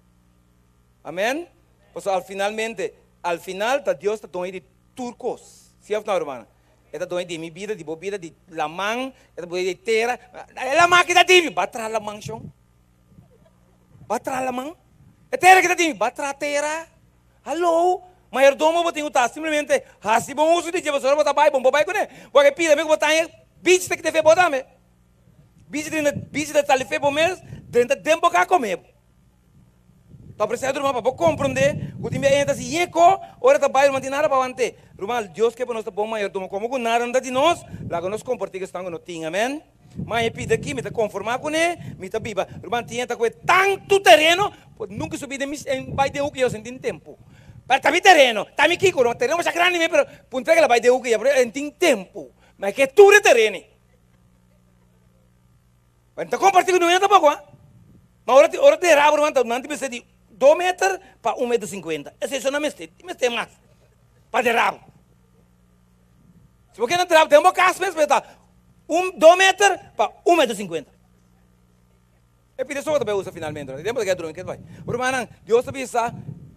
Amen. Pasobra al finalmente, al final ta Dios ta doño di tur kos. Si of no rumannan? E ta doño di mi bida, di bo bida, di laman, e ta doño di tera. E laman aki ta di mi. Ba traha laman shon. Ba traha laman. E tera aki ta di mi. Ba traha tera. Hallo. Mayordomo bo tin ku ta simplemente hasi bon uso di dje pasobra bo ta bai, bon bo bai kuné. Bo a ke pida mi ku bo ta haña bichi ta kita fe bo tambe. Bichi drenta, bichi ta sali fe bo mes, drenta den bo ka kome bo. Ta ofresé otro ruman pa bo komprondé ku tin bia e ta hasi yeko ora ta bai ruman tin nada pa want'é. Ruman, Dios ke pa nos ta bon mayordomo. Komo ku nada no ta di nos, laga nos kompartí ku esnan ku no tin. Amèn. Ma e pida aki, mi ta konformá kuné, mi ta biba. Ruman, tin e ta kohe tantu tereno, por nunka su bida mi bai den huki ya sin tin tempu. Pero ta mi tereno, ta mi kiko, no, tereno masha grandi mi, pero puntra ke la bai den huki ya, pero e tin tempu. Ma e ke tur e tereno. Nan ta kompartí ku nos tampoko ha. Ma ora ti ora dera ruman ta nan ta mester di dos meter pa un meter sinkuenta. Esei so nan mester, tin mester mas pa dera bo. Si bo kere dera bo den bo kas mes ta un dos meter pa un meter sinkuenta. E pida so bo ta bai usa finalmente. Tempu ta keda drumi keda bai. Rumannan, Dios ta bisa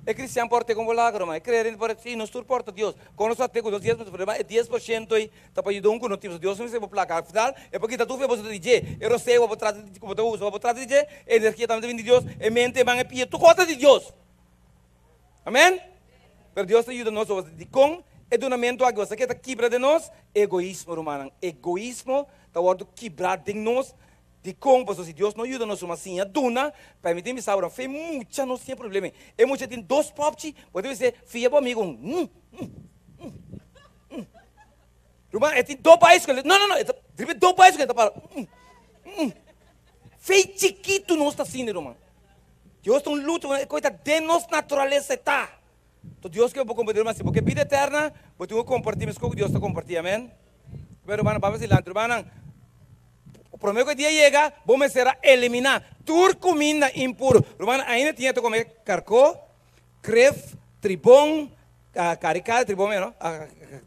e kristian por te kon bo laga ruman. E kreyente por si nos tur por ta Dios. Kon nos a te ku nos dies por e 10% ei Ta pa yuda un ku no tin. Dios no mester bo plaka. Al final, e por kita tur fe boso ta di dje. E roseo bo trata di, ku bo ta usa pa bo trata di dje, e energia tambe ta bini di Dios, e mente, e man, e pia, tur kos ta di Dios. Amen? Pero Dios ta yuda nos. Dikon e dunamentu aki? Bo sa ke ta kibra den nos? Egoismo, rumannan. Egoismo ta wòrdu kibrá den nos. Dikon? Pasobra si Dios no yuda nos, ruman, siña duna, permití mi sa, ruman, fe mucha nos tin e problema ei. E mucha tin dos pòpchi, bo ta bisa, fia bo amigu un. Ruman, e tin dos baiskel. No, no, no, e ta riba e dos baiskel e ta para. Fe chikitu nos ta asina, ruman. Dios ta un lucha, e kos ta den nos naturalesa e ta. Enton Dios ke bo kompartí, ruman, si bo ke bida eterna, bo tin ku kompartí meskos ku Dios ta kompartí, amen. Pero rumannan, baba adelante, rumannan, promé ku e dia yega, bo mester a eliminá tur kuminda impuru. Rumannan, ainda tin e ta kome karkó, kref, tribon, Kari kari tribon mero,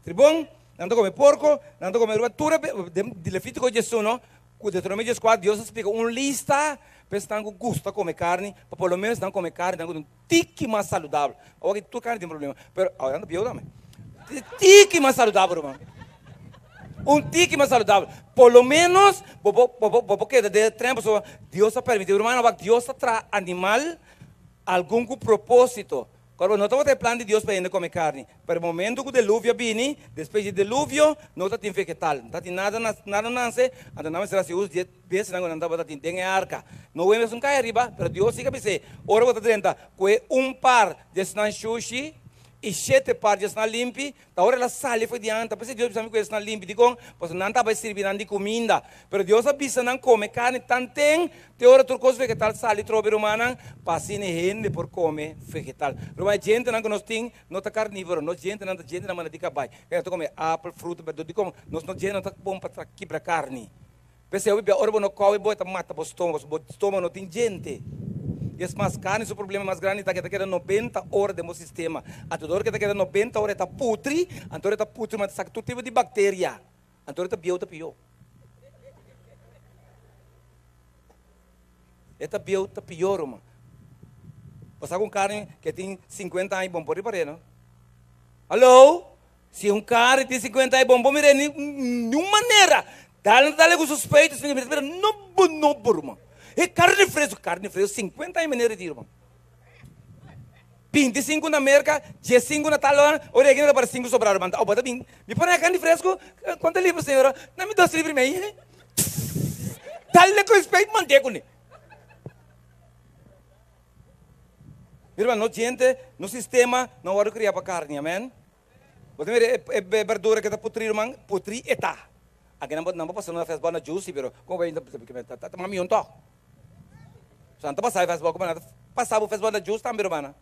tribon, nan ta kome porko, nan ta kome ruba, tur e den di Levítiko 11, ku Deuteronomio 14, Dios a splika un lista pa esnan ku gusta kome karni, pa por lo menos nan kome karni nan ku ta un tiki mas saludabel. Awor aki tur karni tin problema, pero awor nan ta bieu tambe. Tiki mas saludabel ruman. Un tiki mas saludabel. Por lo menos bo por bo por bo por keda den e tren pasobra Dios a permiti. Rumannan wak Dios ta traha animal algun ku propósito. Kòrda no tabata e plan di Dios pa hende kome karni. Pero e momento ku deluvio a bini, despues di deluvio no ta tin vegetal, no ta tin nada nada nanse, anto nan mester hasi uso di e bestianan ku nan tabata tin den e arka. Noe mes un kai ariba, pero Dios siga bis'é, Ora bo ta drenta, kue un par di esnan shushi i shete par di esnan limpi, Ta ora el a sali for di anta, p'esei Dios bisa mi ku esnan limpi. Dikon? Pasobra nan tabata sirbi nan di kuminda. Pero Dios a bisa nan kome karni tanten te ora tur kos vegetal sali trobe, rumannan, pa asina e hende por kome vegetal. Ruman, e djentenan ku nos tin no ta karnívoro. Nos djentenan ta djentenan manera di kabai. Nan ta kome apel, fruta, berdura. Dikon? Nos no djentenan ta bon pa kibra karni. P'esei hopi bia ora bo no kowe bo e ta mata bo stomago, pasobra bo stomago no tin djente. I es mas, karni su problema mas grandi ta ke ta keda nobenta ora den bo sistema. Anto dor ke ta keda nobenta ora e ta putri, anto ora e ta putri ma ta saka tur tipo di bakteria. Anto ora e ta bieu ta pió. E ta bieu ta pió ruman. Bo sa ku un karni ke tin sinkuenta aña bon por riba rei no? Hallo! Si un carro tin 50 aña bon bo mira ni niun manera dal no ta dal ku suspeito si mira nobo nobo ruman e carne fresco carne fresco 50 aña manera di ruman 25 na Merca 15 na tal ora ora yega na para 5 sobra ruman ta bo ta bin mi pone carne fresco cuanto libra señora na mi dos libra y medio dal ku respeito mande kune. Mi hermano, nos djente, nos sistema no a wòrdu kriá pa karni, amèn. Bo ta mira e berdura ke ta putrí, ruman? Putrí e ta. Aki nan bo pasa na fèstbòl na juicy, pero komo bai ta ta mamion tòg. So nan ta pasa e fèstbòl kuma nan ta pasa bo fèstbòl na juice tambe, rumannan.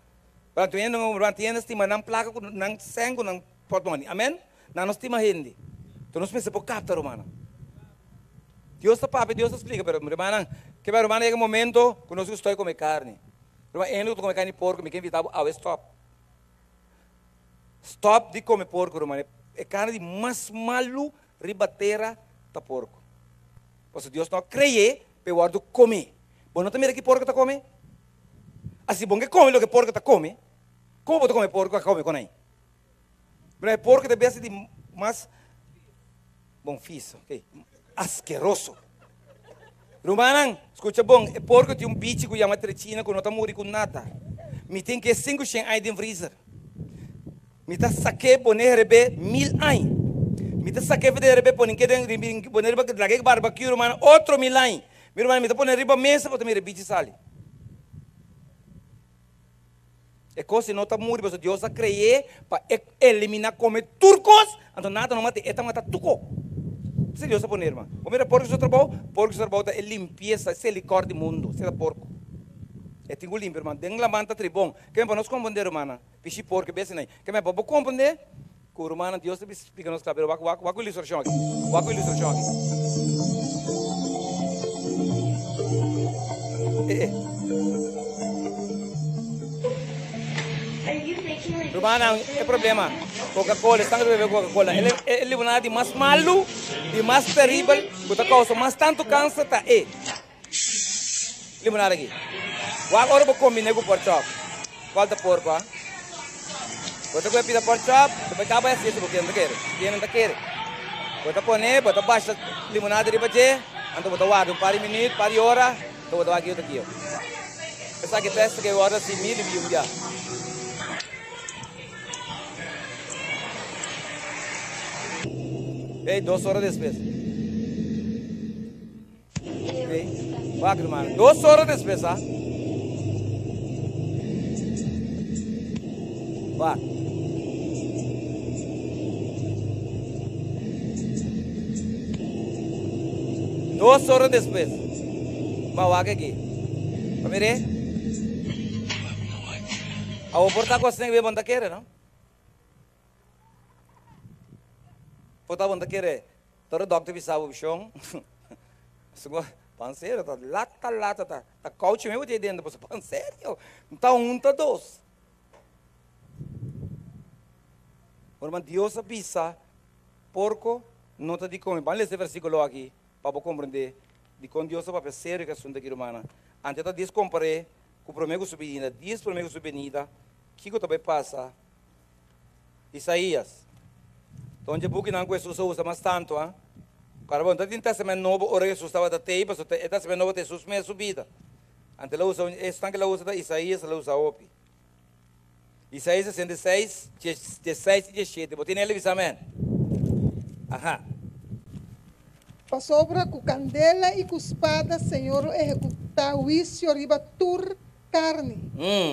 Pero anto hende ruman tin hende stima nan plaka ku nan sèn ku nan pòtmòni, amèn. Nan no stima hende. Enton nos mester por kapta, rumannan. Dios ta papia, Dios ta splika, pero rumannan, ke bai rumannan yega momento ku nos gusta kome karni. Ruman, hende ku ta kome karni porko, mi ke invita bo awe stòp. Stòp di kome porko, ruman. E karni di mas malu riba tera ta porko. Pasobra Dios no a kre'é pa e wòrdu komé. Bo no ta mira ki porko ta kome? Asi bo no ke kome loke porko ta kome, komo bo ta kome porko a kome konai? Mira, e porko ta besti di mas bon fiso, ok, askeroso. Rumannan, skucha bon, e porko tin un bichi ku yama trechina ku no ta muri ku nada. Mi tin ke 500 aña den freezer. Mi ta sak'é pone herebé mil aña. Mi ta sak'é for di herebé pone ke den pone riba lag'é barbecue rumannan otro mil aña. Mi rumannan mi ta pone riba mesa pa ta mira e bichi sali. E kos si no ta muri pasobra Dios a kre'é pa e eliminá kome tur kos, anto nada no mat'é, e ta mata tur kos. Esei Dios a pone, hermano. Bo mira porko su trabou? Porko su trabou ta e limpiesa, e selikòr di mundu. Esei ta porko. E tin ku limpia, hermano. Den laman ta tribon. Ke men pa nos komprondé, rumannan? Pishi porko e bestianan ei. Ke men pa bo komprondé ku, rumannan, Dios ta bisa splika nos kla. Pero wak, wak, wak ku ilustrashon aki. Wak ku ilustrashon aki. Eh, eh. Rumannan, e problema, Coca-Cola, esnan ku ta bebe Coca-Cola, el e limonada di mas malu, di mas teribel, ku ta kousa mas tantu kanser ta e limonada aki. Wak ora bo kombiné ku pork chop. Kual ta porko, ha? Bo ta kohe pida pork chop, bo bai kaba hasi esei bo kere, no ta kere. Kende no ta kere. Bo ta pone, bo ta basha limonada riba dje, anto bo ta warda un par di minüt, par di ora, anto bo ta wak kiko ta kio. Esaki test ke wòrdu hasi mi di un bia. Ey, dos ora despues. Ey, wak hermano. Dos ora despues, ha? Wak. Dos ora despues. Ma wak aki. Pa mire. Awo por ta ku asina ke bo ta kere, no? Por ta bo ta kere. Todo dokter bisa bo bishon. Sugo pan serio ta lata lata ta ta kouchi mes bo tin dentro pasobra pan serio. Ta un ta dos. Herman Dios a bisa porko no ta di come. Ban lesa e versiculo aki pa bo comprende dikon Dios a papia serio ku e asunto aki rumannan. Ante ta dies kompar'é ku promé ku su binida, dies promé ku su binida, kiko ta bai pasa? Isaías. Ta un dje bukinan ku Hesus a usa mas tantu, a. Kòrda bon, ta tin Tèstamènt Nobo ora Hesus tabata tei, pasobra e Tèstamènt Nobo ta Hesus mes su bida. Anto el a usa, esnan ku el a usa ta Isaías, el a usa hopi. Isaías 66, diesseis i diesshete. Bo tene el bisa amèn? Aha. Pasobra ku kandela i ku spada Señor lo ehekutá huisio riba tur karni,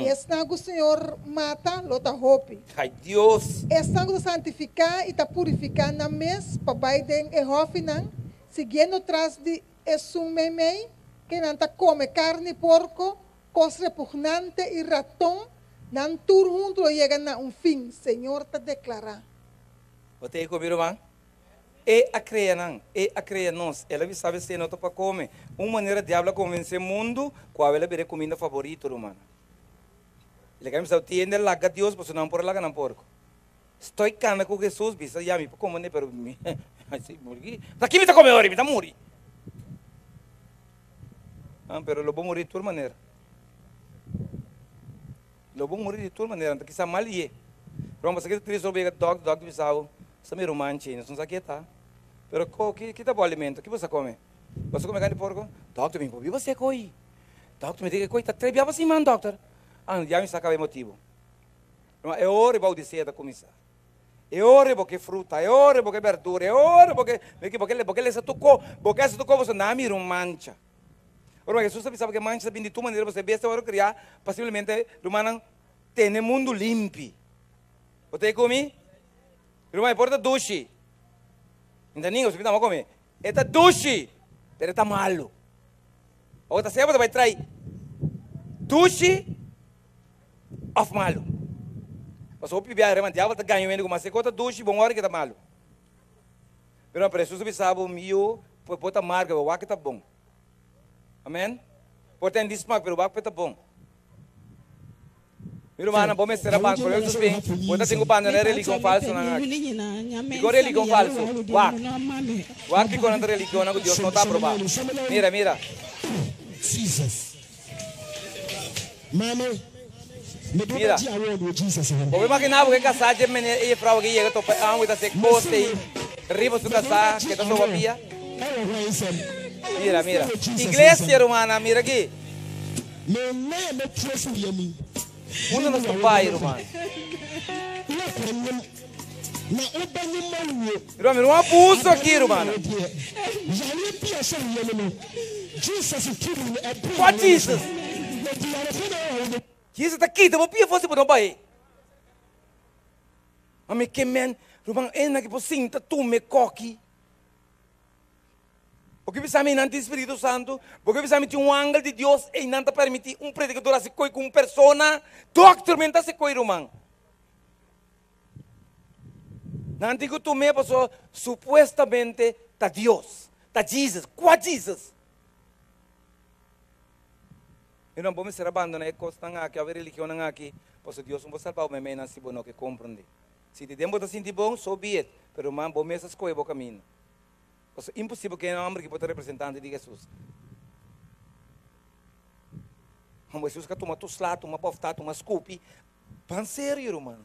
i esnan ku Señor mata lo ta hopi. Ai Dios! Esnan ku ta santifiká i ta purifiká nan mes pa bai den e hòfinan, siguiendo tras di esun meimei, ke nan ta kome karni porko, Kos repugnante i raton, nan tur huntu lo yega na un fin, Señor ta deklará. Bo ta ei ku mi, ruman? E a krea nan, E a krea nos. El a bisa esei no ta pa kome. Un manera diablo a konvensé mundu ku awe el a bira e kuminda faborito, rumannan. El a kaminsá tiende laga Dios pasobra nan por a laga nan porko. Stoi kana ku Hesus, bisa ya mi por kome ne, pero mi, ta ki mi ta kome ora? Mi ta muri. Ah, pero lo bo muri di tur manera. Lo bo muri di tur manera, anto kisa mal ye. Ruman, pasobra ki ta triste ora bo yega dòkter, dòkter bisa bo, Sa mi ruman chi, nos no sa ke ta. Pero ko, ki, ki ta bo alimento? Ki bo sa kome? Bo sa kome karni di porko? Dòkter, mi por biba seko oí. Dòkter, mi tin ke koi ta tres bia pa siman, dòkter. Ah, ya mi sa kaba e motibu. Ruman, e ora e baudisea ta kuminsá. E ora bo ke fruta, e ora bo ke berdura, e ora bo ke, bo ke, bo ke lesa tur ko, bo ke hasi tur ko, boso na mira un mancha. Ora Jesus ta bisa bo ke mancha ta bini di tur manera, boso e bestia wòrdu kriá pa simplemente rumannan tene mundu limpi. Bo ta ei ku mi? Ruman, e por ta dushi. Mi ta ninga, boso pinta ku mi. E ta dushi, pero e ta malu. Ora ta sea bo ta bai trai dushi of malu. Pasobra hopi biaha reman diabel ta gaña hende ku mas e kos ta dushi bon ora ke ta malu. Pero pero Hesus a bisa bo, mi yu, bo ta marga, bo wak ta bon. Amen. Por ta di smak, pero wak ta bon. Mi rumannan, bo mester a ban, por Hesus bin, bo ta tin ku bandona e religion falsonan aki. Dikon religion falso? Wak. Wak dikon nan ta religionnan ku Dios no ta aprobá. Mira, mira. Mira, bo por imaginá bo ke kasá dje meneer i e frou aki yega topa e amo i ta hasi kos ei riba su kasá ke ta soba pia? Mira, mira. Iglesia, rumannan, mira aki. Unda nos ta bai, ruman? Ruman, mira un abuso aki, rumannan. Kua Jesus? Jesus ta kita bo pia for si bo no bai. Ma mi ke men, ruman, esnan ki por sinta tume koki. Bo ke bisa mi nan tin Spiritu Santu? Bo ke bisa mi tin un angel di Dios ei nan ta permiti un predikador hasi koi ku un persona? Dòkter men ta hasi koi, ruman. Nan tin ku tum'é pasobra supuestamente ta Dios, ta Jesus. Kua Jesus? Mi ruman, bo mester a bandoná e kosnan aki òf e religionnan aki, pasobra Dios no por salba bo meimei nan si bo no ke komprondé. Si di den bo ta sinti bon, so be it, pero ruman, bo mes a skohe bo kaminda. Pasobra imposibel ku e hòmber aki por ta representante di Hesus. Hòmber, Hesus ka tuma tur sla, tuma bòftá, tuma skupi. Ban serio, ruman.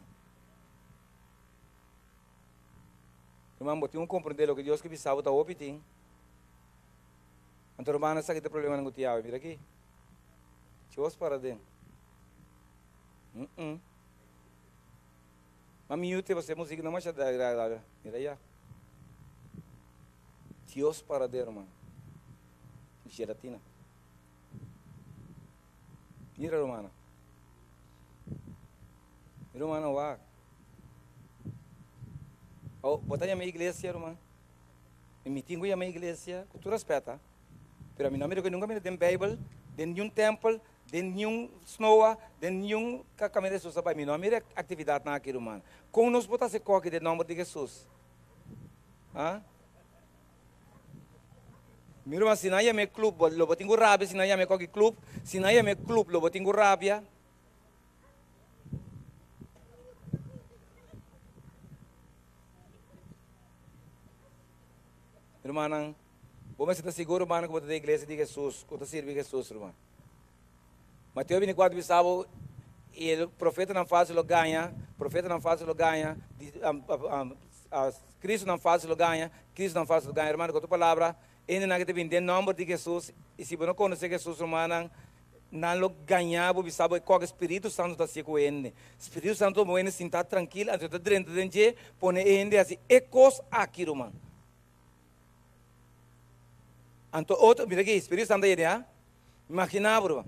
Ruman, bo tin ku komprendé loke Dios ke bisa bo ta hopi tin. Anto rumannan esaki ta e problemanan ku tin awe. Mira aki. Dios para den. Mm-mm. Ma mute pasobra e musik no masha agradabel. Mira ya. Dios para den, ruman. Gelatina. Mira rumannan. Mira rumannan wak. Oh, bo ta yama iglesia ruman? Mi tin ku yama iglesia ku tur respet ha. Pero ami no mira ku nunka mira den Bijbel, den niun tempel, den niun snoa, den niun kaminda Jesus a bai. Mi no a mira e aktividatnan aki ruman. Kon nos por ta hasi koki den nomber di Jesus? Ha? Mi ruman, si nan yama e club, bo lo bo tin ku rabia si nan yama e koki club? Si nan yama e club, lo bo tin ku rabia? Mi rumannan, bo mester ta sigur, rumannan, ku bo ta den iglesia di Jesus, ku bo ta sirbi Jesus, ruman. Mateo 24 bisa bo, E profetanan falsu lo gaña, profetanan falsu lo gaña, Cristonan falsu lo gaña, Cristonan falsu lo gaña. Hermano, ku otro palabra, hendenan ku ta bini den nòmber di Hesus, i si bo no konosé Hesus, rumannan, nan lo gaña bo, bisa bo e kòke Spiritu Santu ta hasié ku hende. Spiritu Santu ta pone hende sintá trankil, anto e ta drenta den dje, pone e hende hasi e kos aki, ruman. Anto otro, mira aki, Spiritu Santu a yega, ha? Imaginá bo, ruman.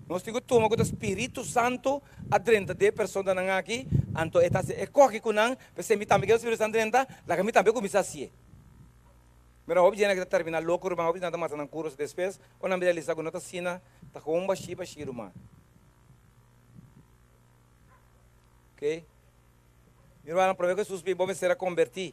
Nos tin ku tuma ku ta Spiritu Santu a drenta den e personanan aki, anto e ta hasi e koki ku nan, p'esei mi tambe kere Spiritu Santu drenta, laga mi tambe kuminsá hasié. Mira, hopi dje nan ki ta terminá loko, ruman, hopi dje nan ta mata nan kurus despues, ora nan realisá ku no ta asina, ta gewoon bashí bashí, ruman. Oké? Mi rumannan, promé ku Hesus bin, bo mester a kombertí,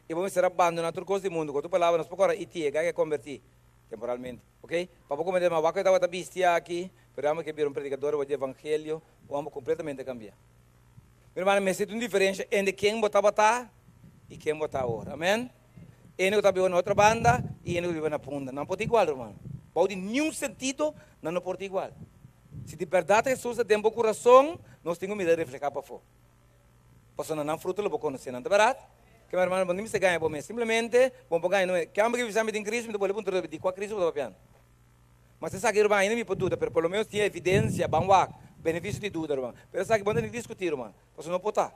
i bo mester a bandoná tur kos di mundu. Ku otro palabra, nos por kòrda i tiega ke kombertí temporalmente. Ok? Pa bo komprendé, ma wak ku e tabata bisti aki, pero e amo ke bira un predikador di evangelio, un amo kompletamente kambiá. Mi rumannan, mester tin un diferensha entre ken bo tabata i ken bo ta awor. Amen? Hende ku ta biba na otro banda i hende ku ta biba na punda. Nan por ta igual, ruman. Bou di niun sentido nan no por ta igual. Si di bèrdat Hesus ta den bo kurason, nos tin ku mira reflehá pafó. Pasobra na nan fruto lo bo konosé nan. Ta bèrdat? Ke mi hermano, bo no mester gaña bo mes. Simplemente, bo no por gaña no. Ke homber ke bisa mi tin Cristo, mi ta bolbe puntra di kua Cristo bo ta papiando. Mas esaki, ruman, ainda mi por duda, pero por lo menos tin evidencia, ban wak, beneficio di duda, ruman. Pero esaki bo no tin discuti, ruman, pasobra no por ta.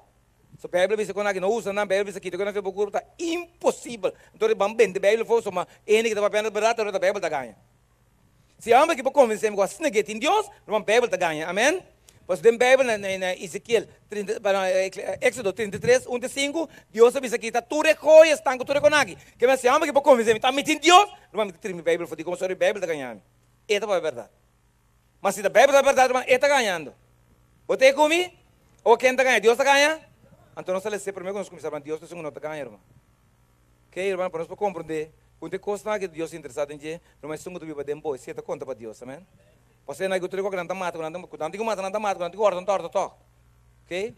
So Bijbel bisa kon aki no usa nan, Bijbel bisa kita kon na fe bo kurpa ta imposibel. Entonces ban bende Bijbel afo, so ma hende ki ta papiando berdad, ora ta Bijbel ta gaña. Si homber ki por convence mi cu asina ke tin Dios, ruman Bijbel ta gaña. Amen. Pasobra den Bijbel na na Ezekiel 30, perdon, Exodo 33, 1 te 5, Dios a bisa kita tur e joyas tan cu tur e konaki. Ke men si homber ki por convence mi ta mi tin Dios, ruman mi ta tira mi Bijbel for di como sorry Bijbel ta gaña mi. E ta papia berdad. Ma si ta Bijbel ta berdad, ruman, e ta gañando. Bo ta e cu mi? O ken ta gaña? Dios ta gaña? Anto nos ta lese prome cu nos cuminsa, ruman, Dios ta esun cu no ta gaña, ruman. Oké, hermano, pa nos por komprondé ku e kosnan aki Dios ta interesá den dje, ruman, esun ku ta biba den bo, esei ta konta pa Dios, amèn. Pasobra nan ku tur e kos ku nan ta mata, ku nan ta, ku nan tin ku mata, nan ta mata, ku nan tin ku hòrta, nan ta hòrta tòg. Oké?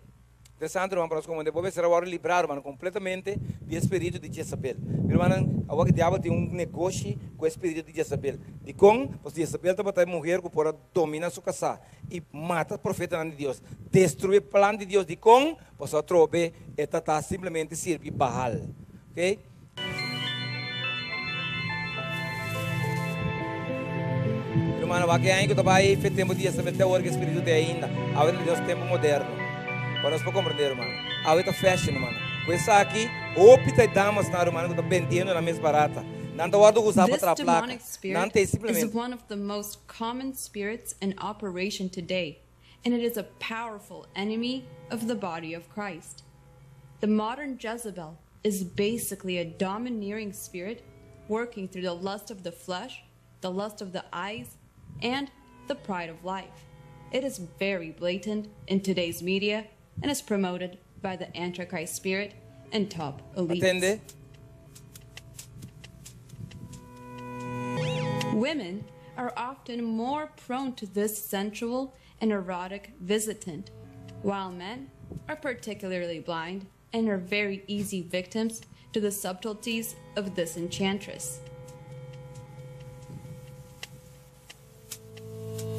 Interesante, ruman, pa nos komprondé, bo mester a wòrdu librá, ruman, kompletamente di e spiritu di Jezabel. Mi rumannan, awor ku diabel tin un negoshi ku e spiritu di Jezabel. Dikon? Pasobra Jezabel tabata e muher ku por a dominá su kasá i mata profetanan di Dios, destruí plan di Dios. Dikon? Pasobra atrobe e ta ta simplemente sirbi Baal. Ok? Hermano, wak e aña ku ta bai fe tempu di Jezabel te awor ku e spiritu te ainda. Awe ta nos tempu moderno. Pa nos por komprende, hermano. Awe ta fashion, hermano. Ku esaki, hopi ta e damasnan, hermano, ku ta bendiendo nan mes barata. Nan ta wòrdu usá pa This traha plaka. demonic Nan spirit ta e is simplemente. one of the most common spirits in operation today. and it is a powerful enemy of the body of Christ. The modern Jezebel is basically a domineering spirit working through the lust of the flesh, the lust of the eyes, and the pride of life. It is very blatant in today's media and is promoted by the Antichrist spirit and top elites. Atende. Women are often more prone to this sensual and erotic visitant, while men are particularly blind and are very easy victims to the subtleties of this enchantress.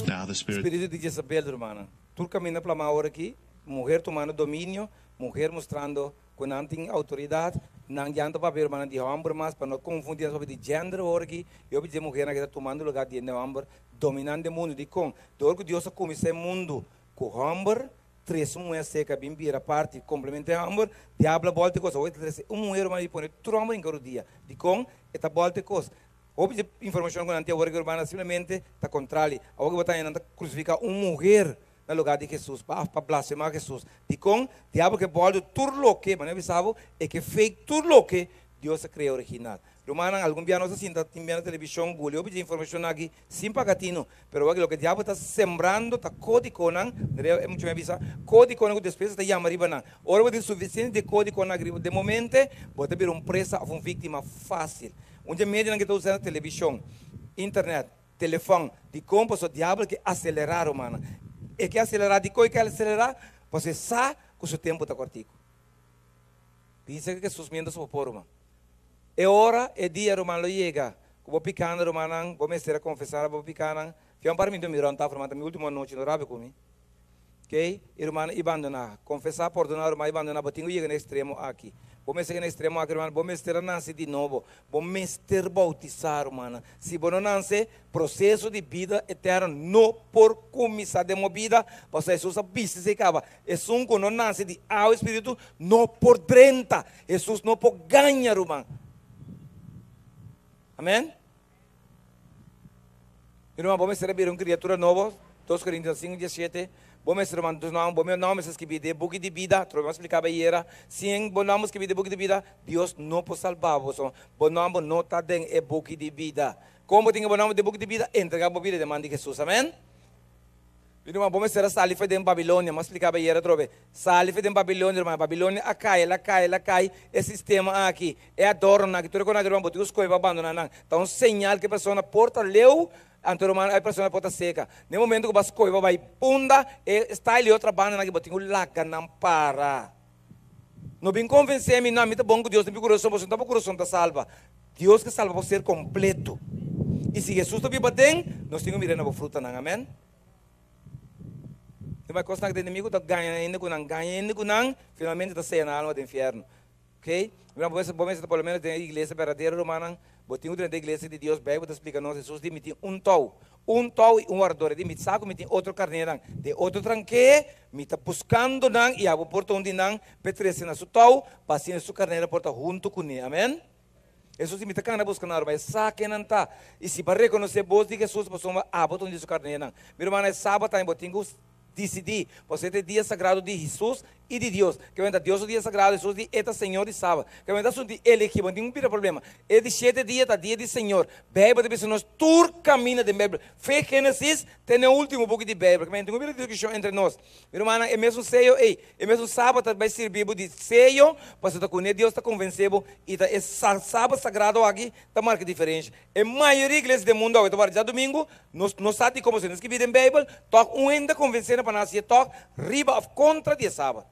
Now the spirit. Spiritu di Jezabel, rumannan. Tur caminda plama awor aki, muher tumando dominio, muher mustrando cu nan tin autoridad, nan ya no ta papia rumannan di homber mas, pa no confundi nan ta papia di gender awor aki, y hopi dje muhernan aki ta tumando lugar di e homber, dominando e mundo. Dicon? Dor cu Dios a cuminsa e mundo cu homber, trece un muher seca bin bira parti, complementa e homber, diablo a bolta e cos, awor e ta trece un muher ruman y pone tur homber hinca rodia. Dicon? E ta bolta e cos. Hopi di informacion cu nan tin awor aki rumannan simplemente ta contrali. Awor ki bo ta haña nan ta crucifica un muher na lugar di Jesus pa pa blasfema Jesus. Dicon? Diablo ke boldo tur loke, manera mi bisa bo, e ke fake tur loke Dios a crea original. Rumannan, algun bia nos a sinta tin bia na television guli hopi di informacion aki sin paga tino. Pero awor ki loke diablo ta sembrando ta codiconan, manera e mucha mi a bisa, codiconan cu despues ta yama riba nan. Ora bo tin suficiente di e codiconan aki riba, den momente bo ta bira un presa of un victima facil. Un dje medionan ke ta usa na televishon, internet, telefòn, dikon? Pasobra diabel ke aselerá, rumannan. E ke aselerá, dikon e ke aselerá? Pasobra e sa ku su tempu ta kòrtiku. Bisa ke Hesus miéntras bo por, ruman. E ora, e dia, ruman, lo yega ku bo pikánan, rumannan, bo mester a konfesá bo pikánan. Fian para mi dumi rònt tafel, ruman, ta mi último anochi, no rabia ku mi. Kei, i rumannan, i bandoná. Konfesá, pordoná, ruman, i bandoná. Bo tin ku yega na e ekstremo aki. Bo mester yega na extremo aki, ruman. Bo mester a nase di nobo. Bo mester bautisá, rumannan. Si bo no nase, proseso di bida eterno no por kuminsá den bo bida, pasobra Hesus a bisa esei kaba, Esun ku no nase di awa i spiritu no por drenta. Hesus no por gaña, ruman. Amèn? Mi ruman, bo mester a bira un kriatura nobo, Dos Korintionan sinku diesshete, Bo mester ruman, dus nòmber, bo mi nòmber mester skibí den e buki di bida, trobe mi a splika bo ayera, sin bo nòmber skibí den e buki di bida, Dios no por salba bo, pasobra bo nòmber no ta den e buki di bida. Kon bo tin bo nòmber den e buki di bida? Entregá bo bida den man di Hesus. Amèn. Mi ruman, bo mester a sali for den Babilonia. Mi a splika bo ayera atrobe. Sali for den Babilonia, ruman. Babilonia a kai, el a kai, el a kai. E sistema aki, e adornonan aki, tur e konan aki, ruman, bo tin ku skohe pa bandoná nan. Ta un señal ku e persona por ta leu, anto, ruman, e persona por ta seka. Den e momento ku bo a skohe pa bai punda e style di otro bandanan aki, bo tin ku laga nan para. No bin konvensé mi, no, mi ta bon ku Dios den mi kurason, pasobra no ta bo kurason ta salba. Dios ke salba bo ser kompleto. I si Hesus ta biba den, nos tin ku mira na bo frutanan. Amèn. Tin bai kosnan ku ta enemigu ta gaña hende ku nan, gaña hende ku nan, finalmente ta seya nan alma den fièrnu. Ok? Mira, bo mester ta por lo menos den e iglesia berdadero, rumannan. Bo tin ku drenta e iglesia di Dios. Beibel ta splika nos, Hesus di, Mi tin un tou. Un tou i un wardador. E di, Mi sa ku mi tin otro karnénan den otro tranké. Mi ta buskando nan i abo por ta un di nan p'e trese na su tou, pa asina su karnénan por ta huntu kuné. Amèn. Hesus di, Mi ta kana buska nan, ma e sa ken nan ta. I si bo a rekonosé bos di Hesus, pasobra abo ta un di su karnénan. Mi rumannan, e sabat tambe bo tin ku disidí, pasobra e ta e dia sagrado di Hesus i di Dios. Ke mester ta Dios su dia sagrado, Hesus di, E ta Señor di sabat. Ke mester ta asuntu di elegí, bo no tin ku bira problema. E di shete dia ta dia di Señor. Beibel ta bisa nos tur kaminda den Beibel, fe Génesis te na e último buki di Beibel. Ke mester tin ku bira diskushon entre nos. Mi rumannan, e mesun seyo ei, e mesun sabat ta bai sirbi bo di seyo, pasobra ta kuné Dios ta konvensé bo i ta e sabat sagrado aki ta marka diferensha. E mayoria iglesia den mundu awe ta wòrdu djadumingu, nos no sa dikon pasobra no skibí den Beibel, tòg un hende ta konvensé nan pa nan hasié tòg riba òf kontra di e sabat.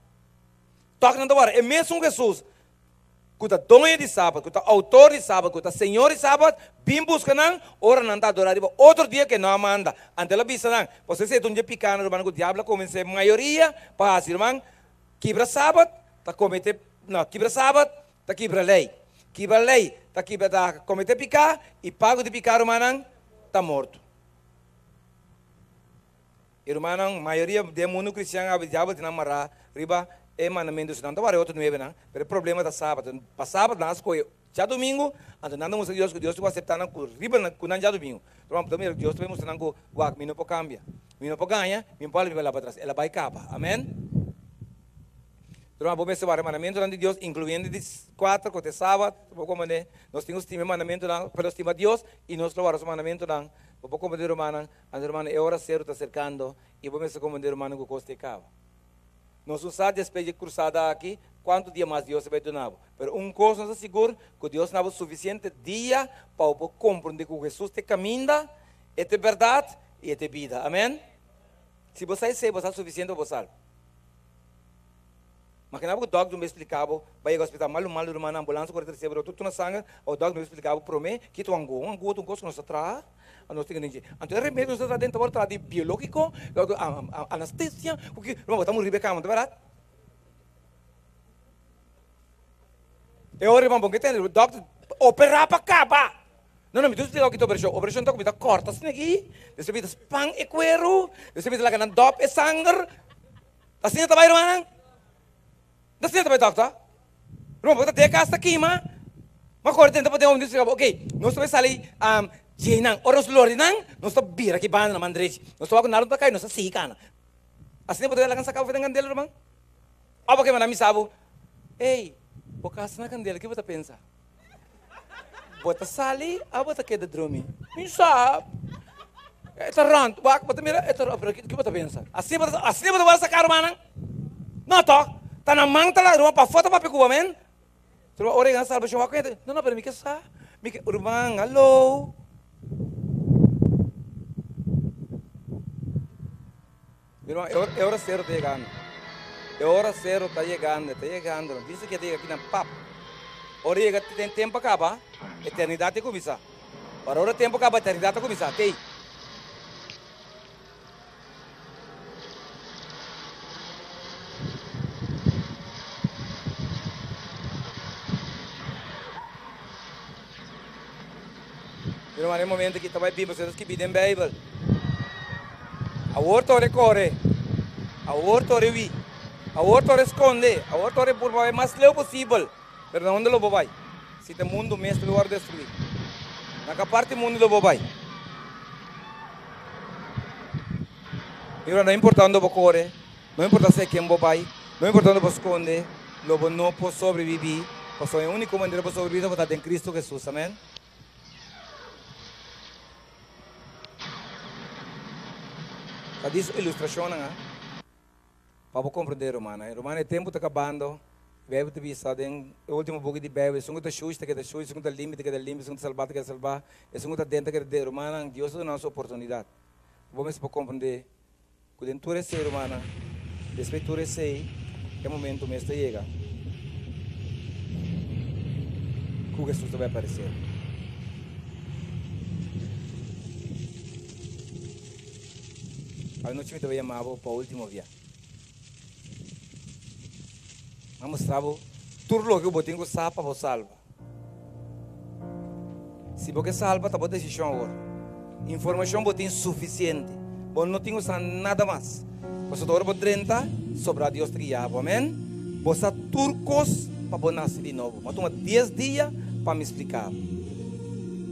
Tòg nan ta wòrdu e mesun Hesus ku ta doño di sabat, ku ta outor di sabat, ku ta señor di sabat, bin buska nan ora nan ta adorá riba otro dia ku e no a manda. Anto el a bisa nan, Pasobra esei ta un dia piká nan, rumannan, ku diabel a konvensé mayoria pa hasi, ruman, kibra sabat ta kometé, no, kibra sabat ta kibra lei, kibra lei ta kibra, ta kometé piká, i pago di piká, rumannan, ta morto. I rumannan, mayoria den mundu kristian awe diabel tin nan mará riba e mandamentu. Si nan ta wara e otro nuevenan, pero e problema ta sabat. Pa sabat nan a skohe djadumingu, anto nan ta mustra Dios ku Dios tin ku aseptá nan ku riba nan ku nan djadumingu. Ruman, bo ta mira ku Dios ta bai mustra nan ku, wak, mi no por kambia, mi no por gaña, mi no por hala mi palabra atras. El a bai kaba. Amen. Ruman, bo mester wara e mandamentunan di Dios, inkluyendo di kuater ku ta e sabat. Bo komprendé? Nos tin ku stima e mandamentunan, pero stima Dios i nos lo wara su mandamentunan. Bo por komprendé, rumannan? Anto rumannan, e ora seru ta serkando i bo mester komprendé rumannan ku kos ta e kaba. Nos no sa despues di e krusada aki kuantu dia mas Dios ta bai duna bo, pero un kos nos ta sigur, ku Dios na bo sufisiente dia pa bo por komprendé ku Hesus ta e kaminda, e ta e bèrdat i e ta e bida. Amèn? Si bo sa esei, bo sa sufisiente pa bo salba. Makina bo ku dòkter un bes splika bo, bai yega hospital malu malu rumannan, ambulansa kore trese bo, tur na sanger, awo dòkter un bes splika bo promé kita un angu, un angu ta un kos ku nos ta traha, nos tin ku den dje. Anto e remedio ku nos ta traha den ta wòrdu traha di biológiko, anastesia, ku ki, ruman bo ta muri riba e kama, ta bèrdat? E ora ruman bo ke tende, dòkter operá pa kaba. No, no, mi ta splika bo kita operashon. Operashon ta ku mi ta kòrta asina aki, despues mi ta span e kueru, despues mi ta laga nan dòp e sanger. Asina ta bai rumannan? No asina ta bai dokter? Ruman bo ta den kas ta kima? Ma kore tenta pa den omi dios ok nos ta bai sali djeinan ora nos lori nan nos ta bira ki banda na man drechi nos ta wak ku nada no ta kai nos ta sigui kana asina bo ta laga saka bo den kandela ruman? Abo ke manda misa bo ey bo kas na kandela ke bo ta pensa? Bo ta sali of bo ta keda drumi? Mi sa. E ta rond. Wak, bo ta mira, e ta rond. Pero ki bo ta pensa? Asina bo ta, asina bo ta wòrdu saká, rumannan? No, tòg? Ta na man ta laga, ruman, pafó ta papia ku bo, amen? Ruman, ora yega na salbashon, wak ku hende, no, no, pero mi ke sa. Mi ke, ruman, haló. Mi ruman, e ora, e ora sero ta yegando. E ora sero ta yegando, e ta yegando. Dice ke ta yega kinan, pap. Ora yega ten tempo a kaba, eternidat ta kuminsá. Ora ora tempo kaba, eternidat ta kuminsá. Tei. Ruman, e momento aki ta bai bin, pasobra ta skibí den Beibel. Awor ta ora e kore, awor ta ora e hui, awor ta ora e skonde, awor ta ora e purba bai mas leu posibel. Pero na unda lo bo bai? Si ta mundu mes ta wòrdu destruí, na ka parti mundu lo bo bai? Mira, no importa unda bo kore, no importa si a ken bo bai, no importa unda bo skonde, lo bo no por sobrebibí, pasobra e úniko manera bo sobrebibí ta bo ta den Kristu Hesus. Amèn. Ta di su ilustrashonnan a pa bo komprendé, rumannan. Rumannan, e tempu ta kabando. Beibel ta bisa den e último buki di Beibel, esun ku ta shushi ta keda shushi, esun ku ta limpi ta keda limpi, esun ku ta salbá ta keda salbá, esun ku ta den ta keda den. Rumannan, Dios ta duna nos oportunidat. Bo mester por komprendé ku den tur esei, rumannan, despues di tur esei, e momento mes ta yega ku Hesus ta bai aparesé. Anochi mi ta bai yama bo pa último bia. A mustra bo tur loke ku bo tin ku sa pa bo salba. Si bo ke salba ta bo desishon awor. Informashon bo tin sufisiente. Bo no tin ku sa nada mas. Pasobra ora bo drenta, sobra Dios ta guia bo. Amen. Bo sa tur kos pa bo nase di nobo. Bo a tuma dies dia pa mi splika bo.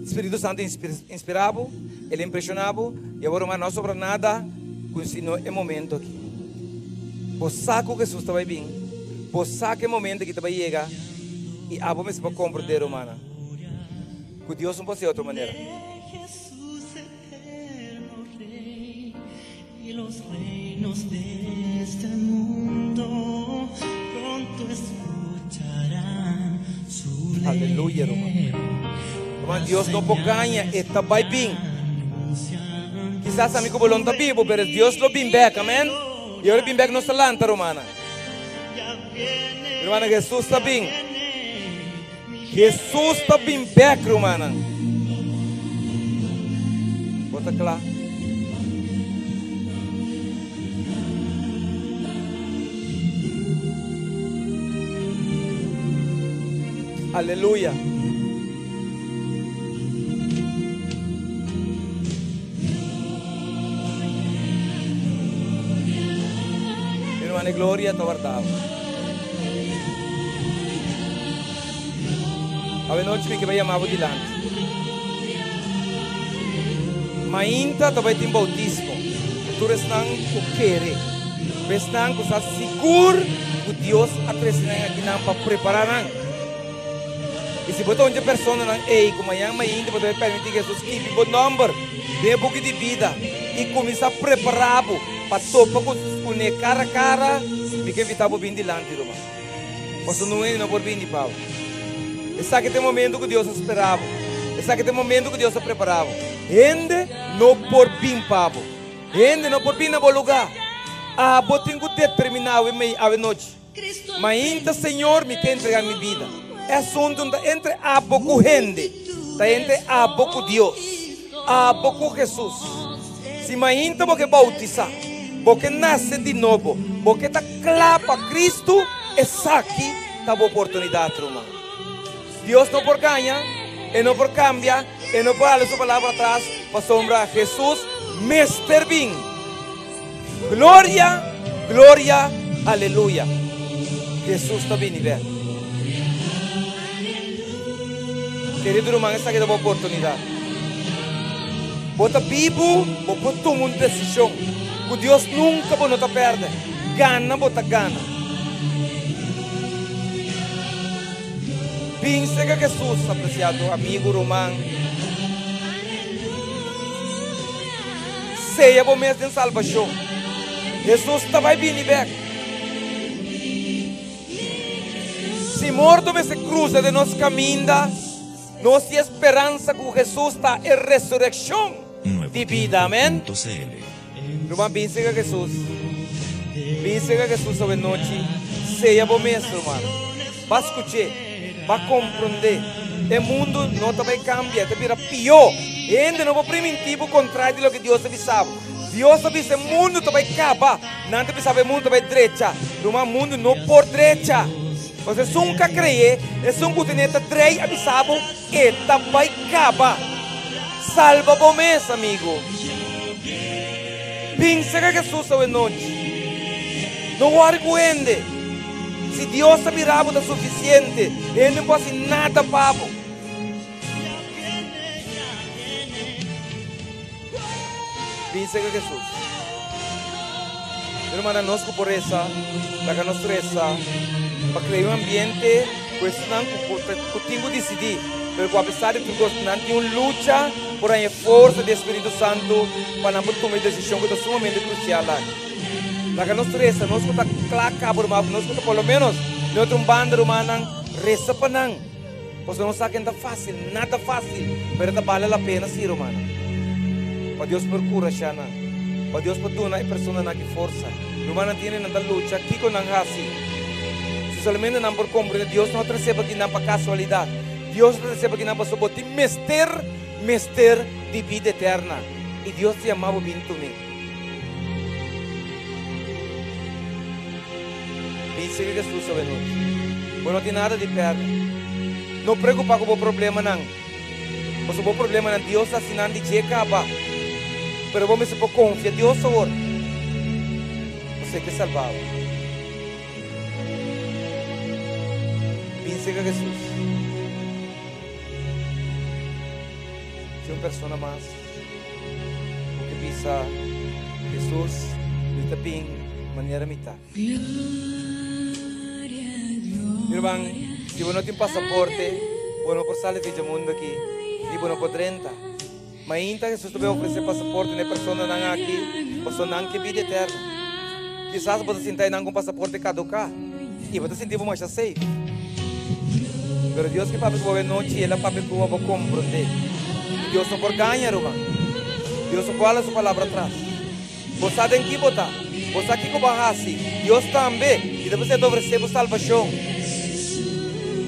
Spiritu Santu inspira bo, el impreshona bo, i awor ruman no a sobra nada ku sino e momento aki. Bo sa ku Hesus ta bai bin. Bo sa ku e momento aki ta bai yega. I abo mester por komprendé, rumannan, ku Dios no por hasi otro manera. Aleluya, ruman. Ruman, Dios no por gaña, e ta bai bin. Kisas ami ku bo lo no ta bibu, pero Dios lo bin bèk, amèn. I ora e bin bèk nos ta lanta, rumannan. Rumannan, Hesus ta bin. Hesus ta bin bek, rumannan. Bo ta kla? Aleluya. Mi ruman, e gloria ta warda bo. Awe nochi mi ke bai yama bo dilanti. Mainta ta bai tin boutismo ku tur esnan ku kere, ku esnan ku sa sigur ku Dios a trese nan akinan pa prepara nan. I si bo ta un dje personanan ei ku mañan mainta bo ta bai permití Hesus skibi bo nòmber den e buki di bida i kuminsá prepará bo pa topa ku kuné kara kara, mi ke invitá bo bin dilanti, ruman. Pasobra nun hende no por bini pa bo. Esaki ta e momento ku Dios a spera bo. Esaki ta e momento ku Dios a prepará bo. Hende no por bin pa bo. Hende no por bin na bo lugá. Abo tin ku determiná awe mei, awe nochi. Mainta Señor mi ke entrega mi bida. E asuntu no ta entre abo ku hende, ta entre abo ku Dios, abo ku Hesus. Si mainta bo ke bautisá, bo ke nase di nobo, bo ke ta kla pa Kristu, esaki ta bo oportunidat, ruman. Dios no por gaña, E no por kambia, E no por hala Su palabra atras, pasobra Hesus mester bin. Gloria, gloria, aleluya. Hesus ta bini bek. Kerido ruman, esaki ta bo oportunidat. Bo ta bibu, bo por tuma un desishon. Ku Dios nunka bo no ta pèrdè. Gana bo ta gana. Bin serka Hesus, apresiado amigu, ruman. Seya bo mes den salbashon. Hesus ta bai bini bek. Si morto mester krusa den nos kaminda, nos tin e speransa ku Hesus ta e resurekshon di bida. Amen. Ruman, bin serka Hesus. Bin serka Hesus awe nochi. Seya bo mes, ruman. Ba skuch'é. Ba komprondé. E mundu no ta bai kambia, e ta bira pió. Hende no por primintí bo kontrario di loke Dios a bisa bo. Dios a bisa e mundu ta bai kaba. Nan ta bisa bo e mundu ta bai drecha. Ruman, mundu no por drecha. Pasobra esun ku a kre'é, esun ku ten'é ta drei a bisa bo, e ta bai kaba. Salba bo mes, amigu. Bin serka Hesus awe nochi. No wòri ku hende. Si Dios ta mira bo ta sufisiente. Hende no por hasi nada pa bo. Bin serka Hesus. Mi rumannan, nos ku por resa, laga nos resa pa krea un ambiente ku esnan ku ku tin ku disidí, pero ku apesar di tur kos nan tin un lucha por haña e forsa di e Spiritu Santu pa nan por tuma e desishon ku ta sumamente krusial aki. Laga nos resa, nos ku ta kla kaba ruman, nos ku ta por lo ménos den otro un banda rumannan, resa pa nan. Pasobra nos sa ke no ta fásil, nada fásil, pero ta bale la pena sí, rumannan. Pa Dios por kurashá nan, pa Dios por duna e personanan aki forsa. Rumannan tiene nan ta lucha, kiko nan hasi? Si solamente nan por komprendé, Dios no a trese bo aki nan pa kasualidat. Dios a trese bo aki nan pasobra bo tin mester, mester di bida eterna. I Dios ta yama bo bin tum'é. Bin sigui Jesus awe nochi. Bo no tin nada di pèrdè. No preokupá ku bo problemanan, pasobra bo problemanan Dios ta hasi nan di dje kaba. Pero bo mester por konfia Dios awor, pasobra e ke salba bo. Bin serka Jesus. Tin un persona mas ku ke bisa, Jesus, mi ta bin manera mi ta. Mi ruman, si bo no tin pasaporte, bo no por sali di dje mundu aki, ni bo no por drenta. Mainta Hesus ta bai ofresé pasaporte na e personanan aki, pasobra nan ke bida eterno. Kisas bo ta sinta einan ku un pasaporte kaduká i bo ta sinti bo masha safe. Pero Dios ke papia ku bo awenochi i el a papia ku bo pa bo komprondé. I Dios no por gaña, ruman. Dios no por hala su palabra atras. Bo sa den ki bo ta. Bo sa kiko bo a hasi. Dios tambe. I ta p'esei ta ofresé bo salbashon.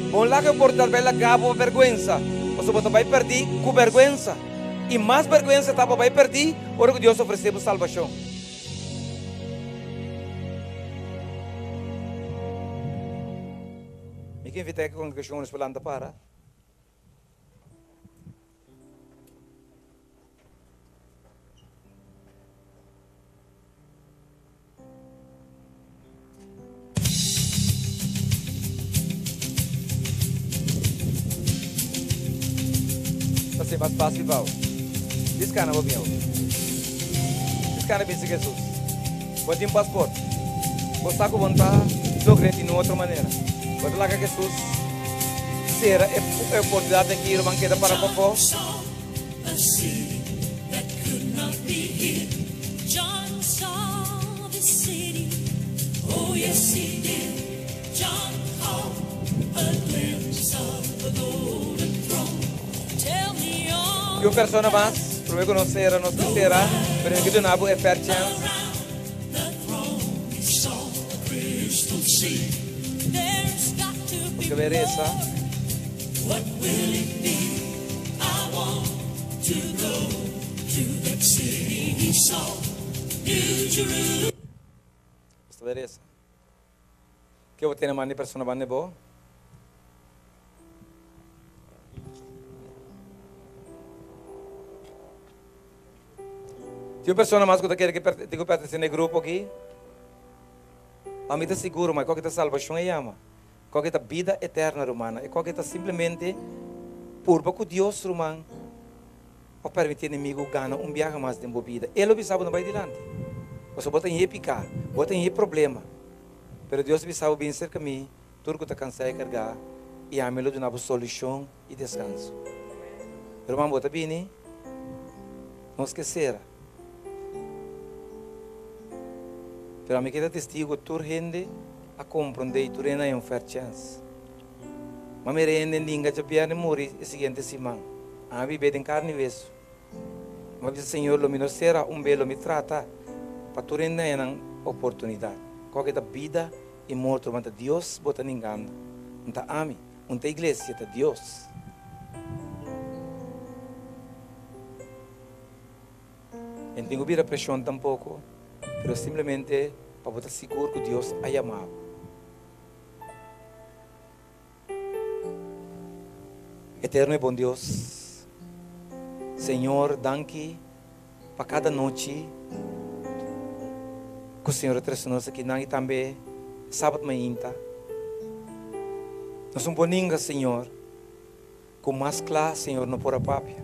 Bo no laga e oportunidat bai laga bo pa bèrgwensa, pasobra bo ta bai pèrdí ku bèrgwensa. I mas bèrgwensa ta pa bai pèrdí ora ku Dios ofresé bo salbashon. Mi ke invitá e kongregashon nos pa lanta para. Ta ser mas fácil pa bo. Diskana bo bin awor. Diskana bin si Jesus. Bo tin pasport. Bo sa ku bo no ta logra di ningun otro manera. Bo ta laga Jesus sera e oportunidat aki ruman keda para pafó. Tin un persona mas, prome ku nos sera, nos ta sera, pero mi ke duna bo e fair chance. Nos ke bai resa. Nos ta bai resa. Ke bo tene man di persona banda di bo? Tin un persona mas ku ta kere ke tin ku pertense na e grupo aki? Ami ta sigur, ma e koke ta salbashon e yama. Koke ta bida eterna, rumannan. E koke ta simplemente purba ku Dios, ruman, pa permití enemigu gana un biaha mas den bo bida. E lo bisa bo no bai dilanti, pasobra bo ta hei piká, bo ta hei problema. Pero Dios a bisa bo, Bin serka mi, tur ku ta kansá i kargá, i ami lo duna bo solushon i deskanso. Ruman, bo ta bini? Nos ke sera. Pero ami ke ta testigu ku tur hende a komprondé i tur hende a haña un fair chance. Ma mira hende ninga djabièrnè muri e siguiente siman. Ami a bibé den karni i wesu. Mi a bisa, Señor, lo mi no sera un be, lo mi trata pa tur hende haña nan oportunidat. Kòke ta bida i morto, ruman, ta Dios bo ta ningando. No ta ami, un ta iglesia, ta Dios. E no tin ku bira preshon tampoko, pero simplemente pa bo ta sigur ku Dios a yama bo. Eterno i bon Dios, Señor, danki pa kada nochi ku Señor a trese nos akinan i tambe sabat mainta. Nos un boninga, Señor, ku mas kla Señor no por a papia.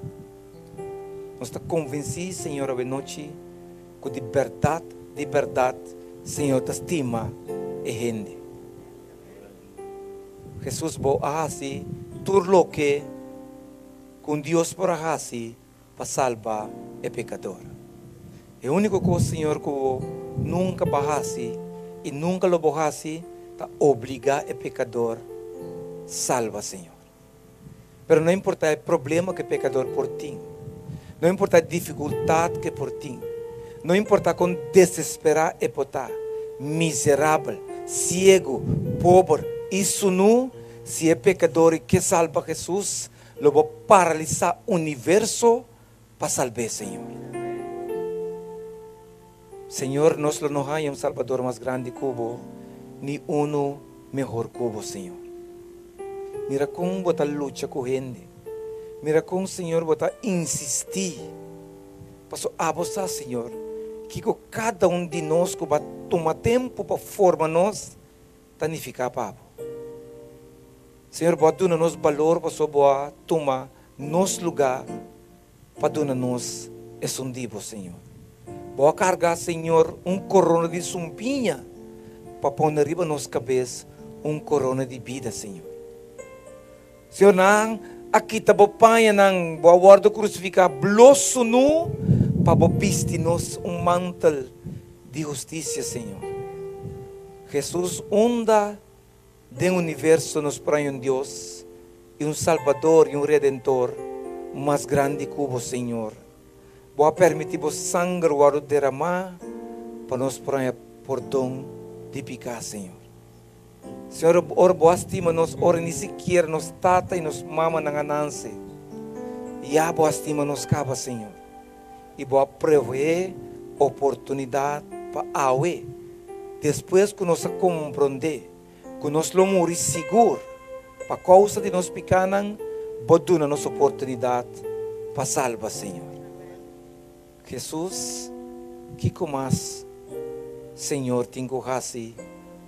Nos ta konvensí, Señor, awe nochi ku di bèrdat, di bèrdat, Señor ta stima e hende. Hesus, bo a hasi tur loke ku un Dios por a hasi pa salba e pekador. E úniko kos, Señor, ku bo nunka bo a hasi i nunka lo bo hasi ta obligá e pekador salba, Señor. Pero no importá e problema ku e pekador por tin, no importá e difikultat ku e por tin, no importá kon desesperá e por ta, miserabel, siegu, pober i sunú, si e pekador ke salba Hesus, lo bo paralisá universo pa salb'é, Señor. Señor, nos lo no haña un Salbador mas grandi ku bo, ni unu mehor ku bo, Señor. Mira kon bo ta lucha ku hende. Mira kon, Señor, bo ta insistí. Paso abo sa, Señor, kiko kada un di nos ku bo a tuma tempu pa forma nos ta nifiká pa bo. Señor, bo a duna nos balor paso bo a tuma nos lugá pa duna nos esun di bo, Señor. Bo a karga, Señor, un korona di sumpiña pa pone riba nos kabes un korona di bida, Señor. Señor, nan a kita bo pañanan, bo a wòrdu krusifiká blo sunú pa bo bisti nos un mantel di hustisia, Señor. Hesus, unda Den universo nos por haña un Dios i un Salbador i un Redentor mas grandi ku bo, Señor. Bo a permití bo sanger wòrdu deramá pa nos por haña pordon di piká, Señor. Señor, ora bo a stima nos ora ni sikiera nos tata i nos mamanan a nanse, ya bo a stima nos kaba, Señor. I bo a proveé oportunidat pa awe, despues ku nos a komprondé ku nos lo muri sigur pa kousa di nos pikánan, bo duna nos oportunidat pa salba, Señor. Hesus, kiko mas Señor tin ku hasi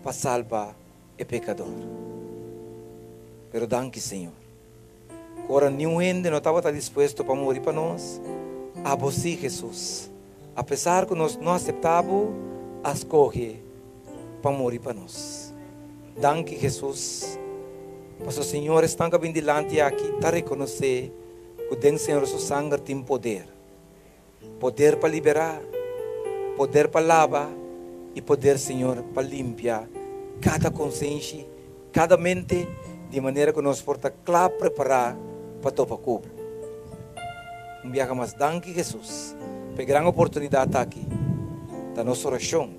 pa salba e pekador? Pero danki, Señor. Ku ora niun hende no tabata dispuesto pa muri pa nos, abo sí, Hesus, apesar ku nos no aseptá bo, a skohe pa muri pa nos. Danki, Hesus, pasobra Señor, esnan ku a bin dilanti aki ta rekonosé ku den Señor su sanger tin poder. Poder pa liberá, poder pa laba i poder, Señor, pa limpia kada konsenshi, kada mente, di manera ku nos por ta kla prepará pa topa ku Bo. Un biaha mas danki, Hesus, pa e gran oportunidat aki. Ta nos orashon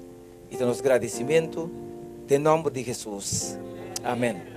i ta nos gradisimentu den nòmber di Hesus. Amen.